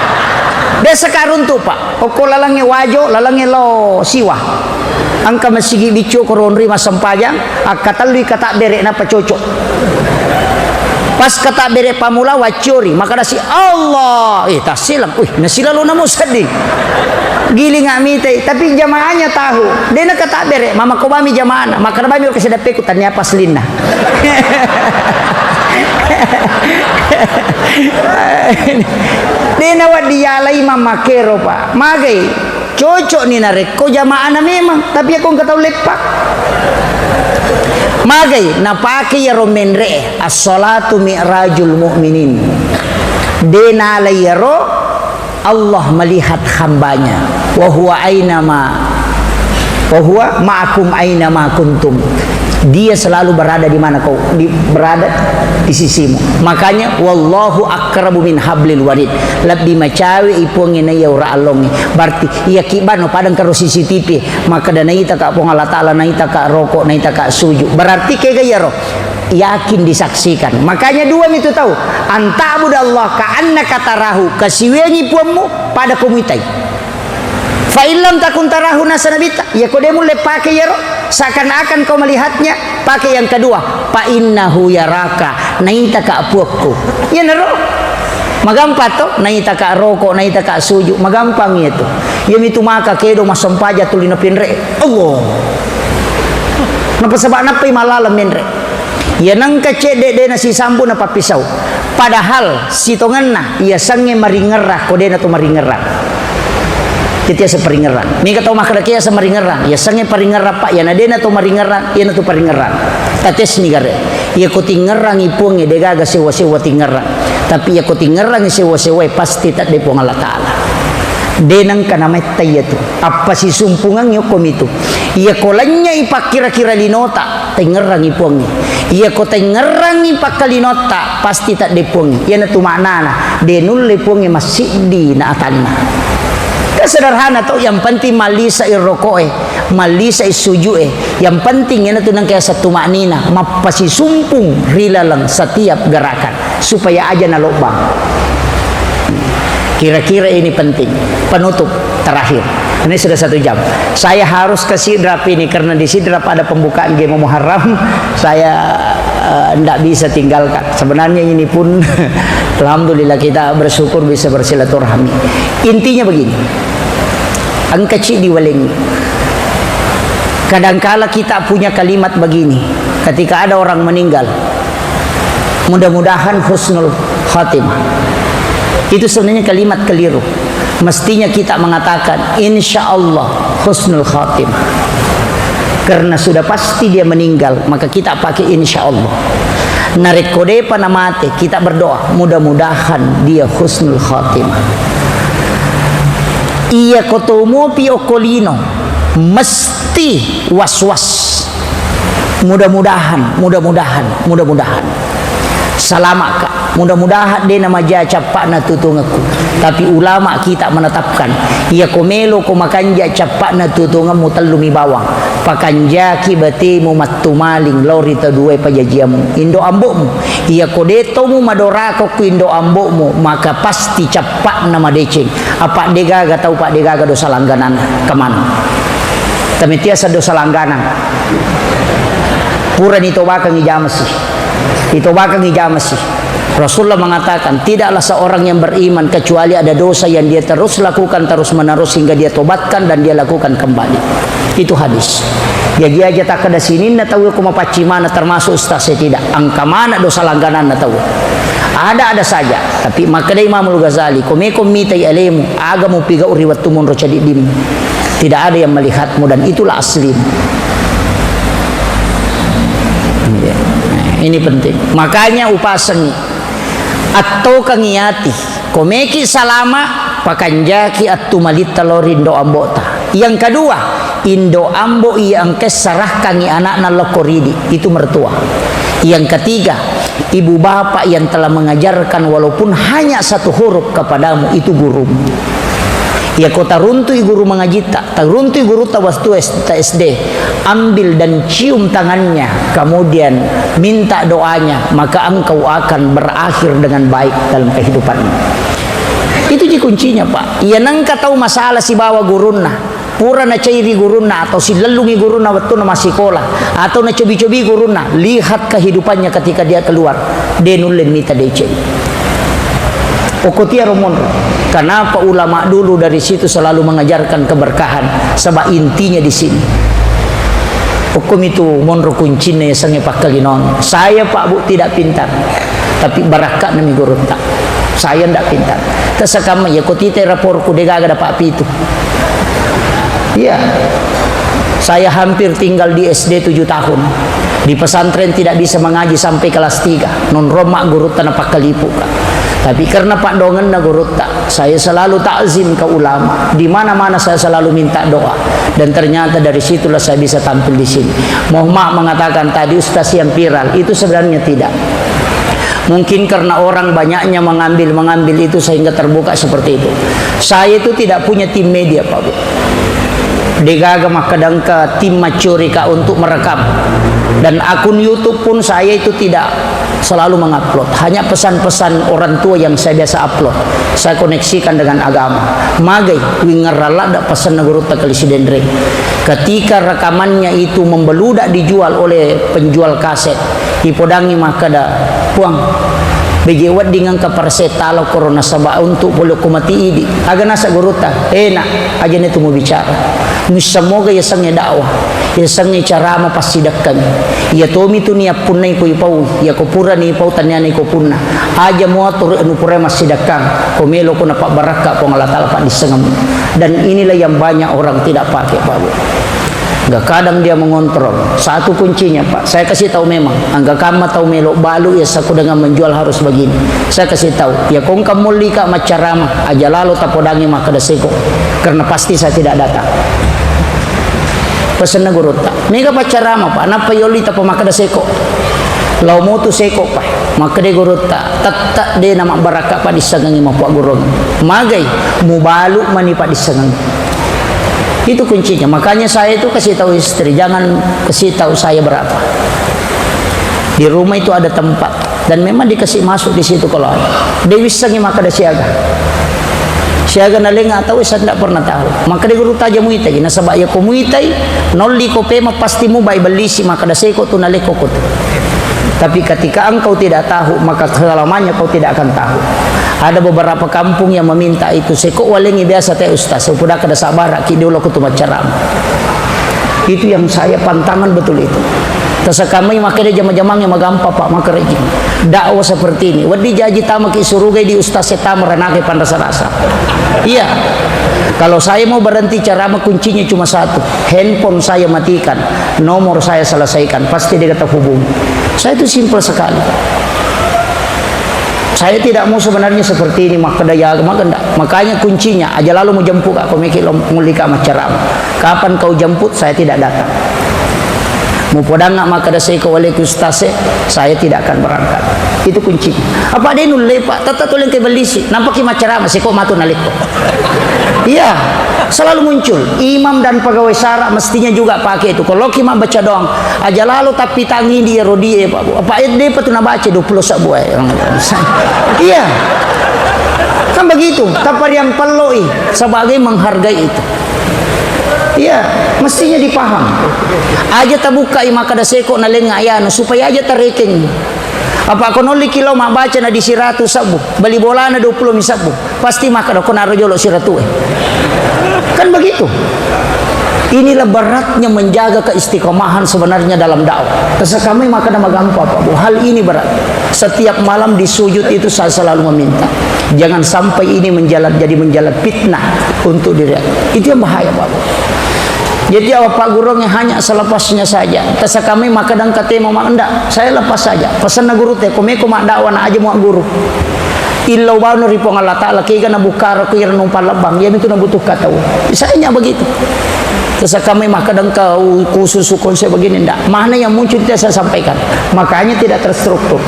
Desa karuntu, Pak. Okko lalengnge Wajo, lalengnge lao Siwa. Engka masigi biccu ko ronri massempajang, akkatellui katabbere nappa cocok. Pas katabbere pamula wacciori, makkedasi, "Allah." Eh, tassilang. Wih, nasilalona mo sedding. Gilinga mitai, tapi jamaahnya tahu. Dena katabbere, mama ko bami jamaahna, makkeda bami ko sedeppeku tania paslinna. Dena waddi yalai mamakero, Pak. Magai, cocok ni narekko jamaahna memang, tapi ako engka tau leppa. Magai, napake iyaro menre, as-salatu mi'rajul mu'minin. Dena ala iyaro Allah melihat hambanya. Wa huwa ainama, wa huwa ma'akum ainama kuntum. Dia selalu berada di mana kau di, berada di sisimu. Makanya, wallahu akrabu min hablil warid. Lebbi macawe i Puangnge naiya ura allongnge. Berarti, iya kibano padang karo C C T V. Makkeda naitaka Puang Allah Ta'ala, naitaka roko, naitaka suju. Berarti kega iyaro? Yakin disaksikan. Makanya dua mitu tau. An ta'budallah ka'annaka tarahu. Kasiwiangi Puammu pada ko muitai. Fa in lam takun tarahu, nasa Nabitta, iyako de mulle pake iyaro, seakan-akan kau melihatnya, pake yang kedua, fa innahu yaraka, naitaka Puakku. Iyanaro. Magampang to, naitaka roko, naitaka suju, magampang iyatu. Iyamitu maka kedo massempajang tuli napinre. Allah. Napasaba nappai malala menre. Iya nengka cedde de nasisambu napappisau. Padahal sitongenna iya sengnge maringerrang ko de natu maringerrang. Itu yaseng paringerrang. Mega tau makkeda ke yaseng maringerrang. Iya sengnge paringerrang, Pak, iyana de natu maringerrang, iyanatu paringerrang. Tatesni gare. Iyako tingerrangi Puangnge de gaga sewa-sewa tingerrang. Tapi iyako tingerrangi sewa-sewae pasti tedde Puang Allah Ta'ala. De nengka nametta iyatu. Appasisumpungengngi okko mitu. Iyako lennyai pakkira-kira linota. Taingerrangi Puangnge. Iya ko tengngerangngi pakkalinotta, pasti tedde Puangnge. Iyanatu maknana, de nulle Puangnge massiddi na atanna. Kan sederhana to, yang penting mallisai roko'e, mallisai suju'e. Yang penting iyanatu nengka yaseng tuma'nina, mappasisumpung ri laleng setiap gerakan, supaya aja nalobbang. Kira-kira ini penting. Penutup terakhir. Ini sudah satu jam. Saya harus ke Sidrap ini karena di Sidrap ada pembukaan G M A Muharram. Saya, eh, ndak bisa tinggalkan. Sebenarnya ini pun, alhamdulillah, kita bersyukur bisa bersilaturahmi. Intinya begini. Engka ciddi walengngi. Kadangkala kita punya kalimat begini, ketika ada orang meninggal, mudah-mudahan husnul khatimah. Itu sebenarnya kalimat keliru. Mestinya kita mengatakan, "Insya Allah husnul khatimah." Karena sudah pasti dia meninggal, maka kita pakai insya Allah. Narekko depa namate, kita berdoa, mudah-mudahan dia husnul khatimah. Iya ko to mupi okko lino, mesti was-was. Mudah-mudahan, mudah-mudahan, mudah-mudahan. Salama'ka. Mudah-mudahan de namaja cappa'na tutungekku. Tapi ulama kita menetapkan, iya ko melo ko makanja cappa'na tutungemmu, tellumi bawang. Pakanjaki batemu mattumaling lao ri tau duae pajajiammu, indo ambo'mu. Iya ko de tomu madorako ku indo ambo'mu, maka pasti cappa'na madeceng. Apa degaga tau, pa degaga dosa langgananna, kemana? Tametiasa dosa langganang. Purani tobakangi jamasi. Itobakangi jamasi. Rasulullah mengatakan, tidaklah seorang yang beriman kecuali ada dosa yang dia terus lakukan terus-menerus hingga dia tobatkan dan dia lakukan kembali. Itu hadis. Jaji aja takkeda sininna tau ko mapaccimana, termasuk ustaz saya tidak. Engka mana dosa langgananna tau. Ada-ada saja. Tapi makkeda Imamul Ghazali, ko meko mitai alemu, aga mupigau ri wettu monro cadiddimmu. Tidak ada yang melihatmu dan itulah aslimu. Iya. Nah, ini penting. Makanya upasengi. Attokangi ati. Ko meki salama, pakanjaki attumalitta lao ri indo ambo'ta. Yang kedua, indo ambo iya engka sarahkangi anakna lokko ridi. Itu mertua. Yang ketiga, ibu bapak yang telah mengajarkan walaupun hanya satu huruf kepadamu, itu gurumu. Iya ko taruntui guru mangajitta, taruntui gurutta wettu S-, ta S D, ambil dan cium tangannya, kemudian minta doanya, maka engkau akan berakhir dengan baik dalam kehidupanmu. Itu ji kuncinya, Pak. Iya nengka tau masalah sibawa gurunna, pura nacairi gurunna atau silellungi gurunna wettunna massikola, atau nacobi-cobi gurunna, lihat kehidupannya ketika dia keluar, de nulle mita deceng. Okko tiaro monro. Kenapa ulama dulu dari situ selalu mengajarkan keberkahan? Sebab intinya di sini. Okko mitu monro kuncinna yasengnge pakkalinoang. Saya, Pak, Bu, tidak pintar. Tapi barakka'na mi gurutta. Saya ndak pintar. Tesakamma, ya, ko tite raporku degaga dapat pitu. Iya. Saya hampir tinggal di S D tujuh tahun. Di pesantren tidak bisa mengaji sampai kelas tiga. Nonromma gurutta napakkalipuka. Tapi karena paddoangenna gurutta, saya selalu takzim ke ulama. Di mana-mana saya selalu minta doa. Dan ternyata dari situlah saya bisa tampil di sini. Mohon maaf mengatakan tadi ustaz yang viral, itu sebenarnya tidak. Mungkin karena orang banyaknya mengambil-mengambil itu sehingga terbuka seperti itu. Saya itu tidak punya tim media, Pak Bu. Degaga makkeda engka tim maccurika untuk merekam. Dan akun YouTube pun saya itu tidak selalu mengupload. Hanya pesan-pesan orang tua yang saya biasa upload. Saya koneksikan dengan agama. Magai, wingngerang ladde pasenna gurutta Kali Sidenreng. Ketika rekamannya itu membeludak dijual oleh penjual kaset, ipodangi makkeda, "Puang, beje wedding engka parese talo korona saba untuk pole ko mati idi." Aga nasa gurutta, "Eh, Nak, aja netu mubicara. Muissammoga yasengnge dakwah, yasengnge carama passidekkangi. Iya tomi tu niappunnai ko ipau, iya ko purani ipau tannianai ko punna. Aja muatu anu purai massidekkang, ko melo ko napabbarakka Puang Allah Taala paddissengemmu." Dan inilah yang banyak orang tidak pakai, Pak Bu. Nggak kadang dia mengontrol. Satu kuncinya, Pak. Saya kasih tahu memang. Angka kamma tahu melo balu ya saku dengan menjual harus begini. Saya kasih tahu. Ya kongkang molli ka maccarama. Aja lalo tapodangi makkeda seko. Karena pasti saya tidak datang. Pesenna gurutta. Mega paccarama, Pak. Nappa yoli tapa makkeda seko. Lao motu seko pa. Makkeda gurutta, tette de namabbarakka paddissengengngi mappaggurung. Magai, mubalu mani paddissengengngi. Itu kuncinya. Makanya saya itu kasih tahu istri, jangan kasih tahu saya berapa. Di rumah itu ada tempat. Dan memang dikasih masuk di situ kalau ada. De wissengngi makkeda siaga. Siaga nalengnga tau, saya tidak pernah tahu. Makkeda gurutta aja muitai. Nasaba iya ko muitai, nolli ko pema pasti mubai bellisi makkeda seko tu nalekko ko tu. Tapi ketika engkau tidak tahu, maka selamanya kau tidak akan tahu. Ada beberapa kampung yang meminta itu, seko walengngi biasa te ustaz, upudakkeda sabara ki dulu ko tu maccarama. Itu yang saya pantangan betul itu. Tasakamai makkeda jama-jamangnya magampa, Pak, makerejing. Dakwah seperti ini. Wedding jaji tamaki surugai di ustaz e tama ranake panrasa-rasa. Iya. Kalau saya mau berhenti ceramah, kuncinya cuma satu. Handphone saya matikan, nomor saya selesaikan, pasti dia kata hubungi. Saya itu simpel sekali. Saya tidak mau sebenarnya seperti ini, makkeda ya, maka ndak. Makanya kuncinya, aja lalu mujemput ka, ko meki lo ngullika maccarama. Kapan kau jemput, saya tidak datang. Mupodangnga makkeda seko waleku ustaz e, saya tidak akan berangkat. Itu kuncinya. Apa de nulle, Pak? Tette toleng ke bellisi. Nampaki maccarama, seko matu nalekko. Iya, selalu muncul. Imam dan pegawai syara mestinya juga pakai itu. Kalau ki mabbaca doang, aja lalu tapi tangi dia rodi e, Pak. Apa ayat de patu nabaca dua puluh sabbu e. Iya. Kan begitu, tapariang pelloi sebagai menghargai itu. Iya, mestinya dipaham. Aja tabukai makkeda seko nalengnga ayana supaya aja tarekeng. Apa ko nolli ki lo mabbaca na di siratu sabbu, bali bolana dua puluh mi sabbu. Pasti makkeda, "Ko naro jolo siratu e." Kan begitu. Inilah beratnya menjaga keistiqomahan sebenarnya dalam dakwah. Tasakamai makkeda magampa, Pak Bu. Hal ini berat. Setiap malam di sujud itu saya selalu meminta. Jangan sampai ini menjalar, jadi menjalar fitnah untuk diri. Itu yang bahaya, Pak Bu. Jadi, apa gurungnge hanya selepasnya saja. Tasakamai makkeda engka tema ma-, ndak, saya lepas saja. Pesanna guru te, ko meko maddakwah na aja mua guru. Illau bawang ri Puang Allah Ta'ala, kega nabukkara ko ira numpang lebbang, iya mitu nabutuhka tau. Misalnya begitu. Tasakamai makkeda engka u-, khusus konsep begini, ndak. Mana yang muncul tidak saya sampaikan. Makanya tidak terstruktur.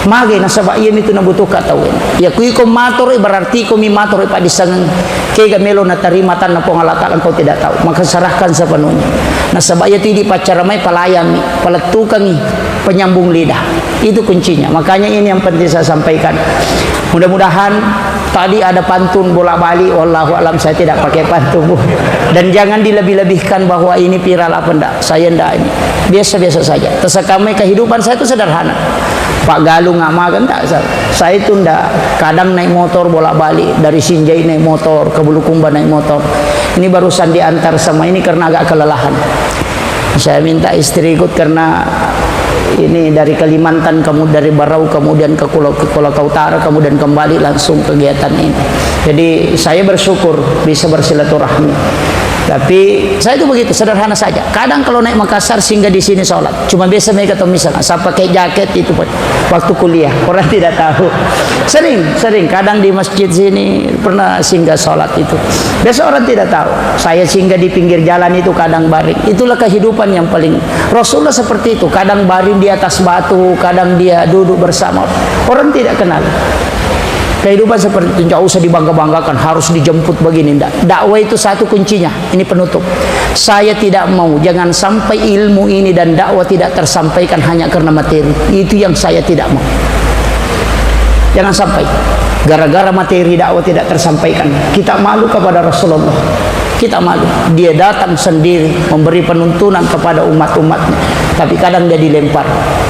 Mage nasaba iya mitu nabutuhka tau. Ya kui ko matoroi, berarti ko mi matoroi paddissengeng. Kega melo natarima tanna Puang Allah Ta'ala, engkau tidak tahu. Maka serahkan sepenuhnya. Nasaba iya tu idi paccaramai, pelayanni, palettukangi, penyambung lidah. Itu kuncinya. Makanya ini yang penting saya sampaikan. Mudah-mudahan tadi ada pantun bolak-balik, wallahu alam, saya tidak pakai pantun, Bu. Dan jangan dilebih-lebihkan bahwa ini viral apa ndak. Saya ndak ini. Biasa-biasa saja. Tasakamai kehidupan saya itu sederhana. Pak Galung nggak makan, tak, saya, saya itu ndak. Kadang naik motor bolak-balik, dari Sinjai naik motor, ke Bulukumba naik motor. Ini barusan diantar sama ini karena agak kelelahan. Saya minta istri ikut karena ini dari Kalimantan, kamu dari Barau, kemudian ke Kuala, ke Kolaka Utara, kemudian kembali langsung kegiatan ini. Jadi saya bersyukur bisa bersilaturahmi. Tapi saya itu begitu, sederhana saja. Kadang kalau naik Makassar, singgah di sini sholat. Cuma biasa mereka tahu misalnya, saya pakai jaket itu, Pak. Waktu kuliah, orang tidak tahu. Sering, sering. Kadang di masjid sini pernah singgah sholat itu. Biasa orang tidak tahu. Saya singgah di pinggir jalan itu kadang baring. Itulah kehidupan yang paling, Rasulullah seperti itu. Kadang baring di atas batu, kadang dia duduk bersama. Orang tidak kenal. Kehidupan seperti itu, nggak usah dibangga-banggakan, harus dijemput begini, ndak. Dakwah itu satu kuncinya. Ini penutup. Saya tidak mau, jangan sampai ilmu ini dan dakwah tidak tersampaikan hanya karena materi. Itu yang saya tidak mau. Jangan sampai gara-gara materi dakwah tidak tersampaikan, kita malu kepada Rasulullah. Kita malu. Dia datang sendiri memberi penuntunan kepada umat-umatnya. Tapi kadang dia dilempar.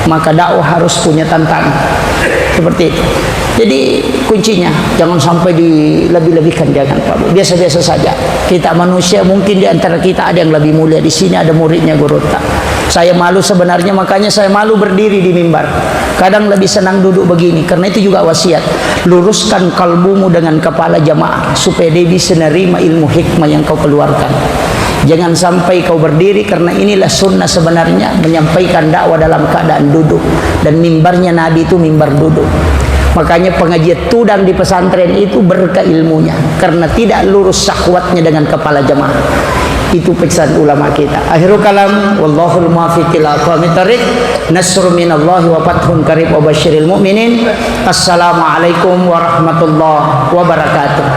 Maka dakwah harus punya tantangan. Seperti itu. Jadi kuncinya jangan sampai dilebih-lebihkan, jangan, Pak Bu. Biasa-biasa saja. Kita manusia, mungkin di antara kita ada yang lebih mulia. Di sini ada muridnya gurutta. Saya malu sebenarnya, makanya saya malu berdiri di mimbar. Kadang lebih senang duduk begini, karena itu juga wasiat. Luruskan kalbumu dengan kepala jamaah, supaya dia bisa nerima ilmu hikmah yang kau keluarkan. Jangan sampai kau berdiri, karena inilah sunnah sebenarnya, menyampaikan dakwah dalam keadaan duduk. Dan mimbarnya Nabi itu mimbar duduk. Makanya pengajian tudang di pesantren itu berkah ilmunya, karena tidak lurus syahwatnya dengan kepala jemaah. Itu pesan ulama kita. Akhirul kalam, wallahul muwaffiq ila aqwamit thariq. Nasrun minallahi wa fathun qarib wa basyiril mu'minin. Assalamualaikum warahmatullahi wabarakatuh.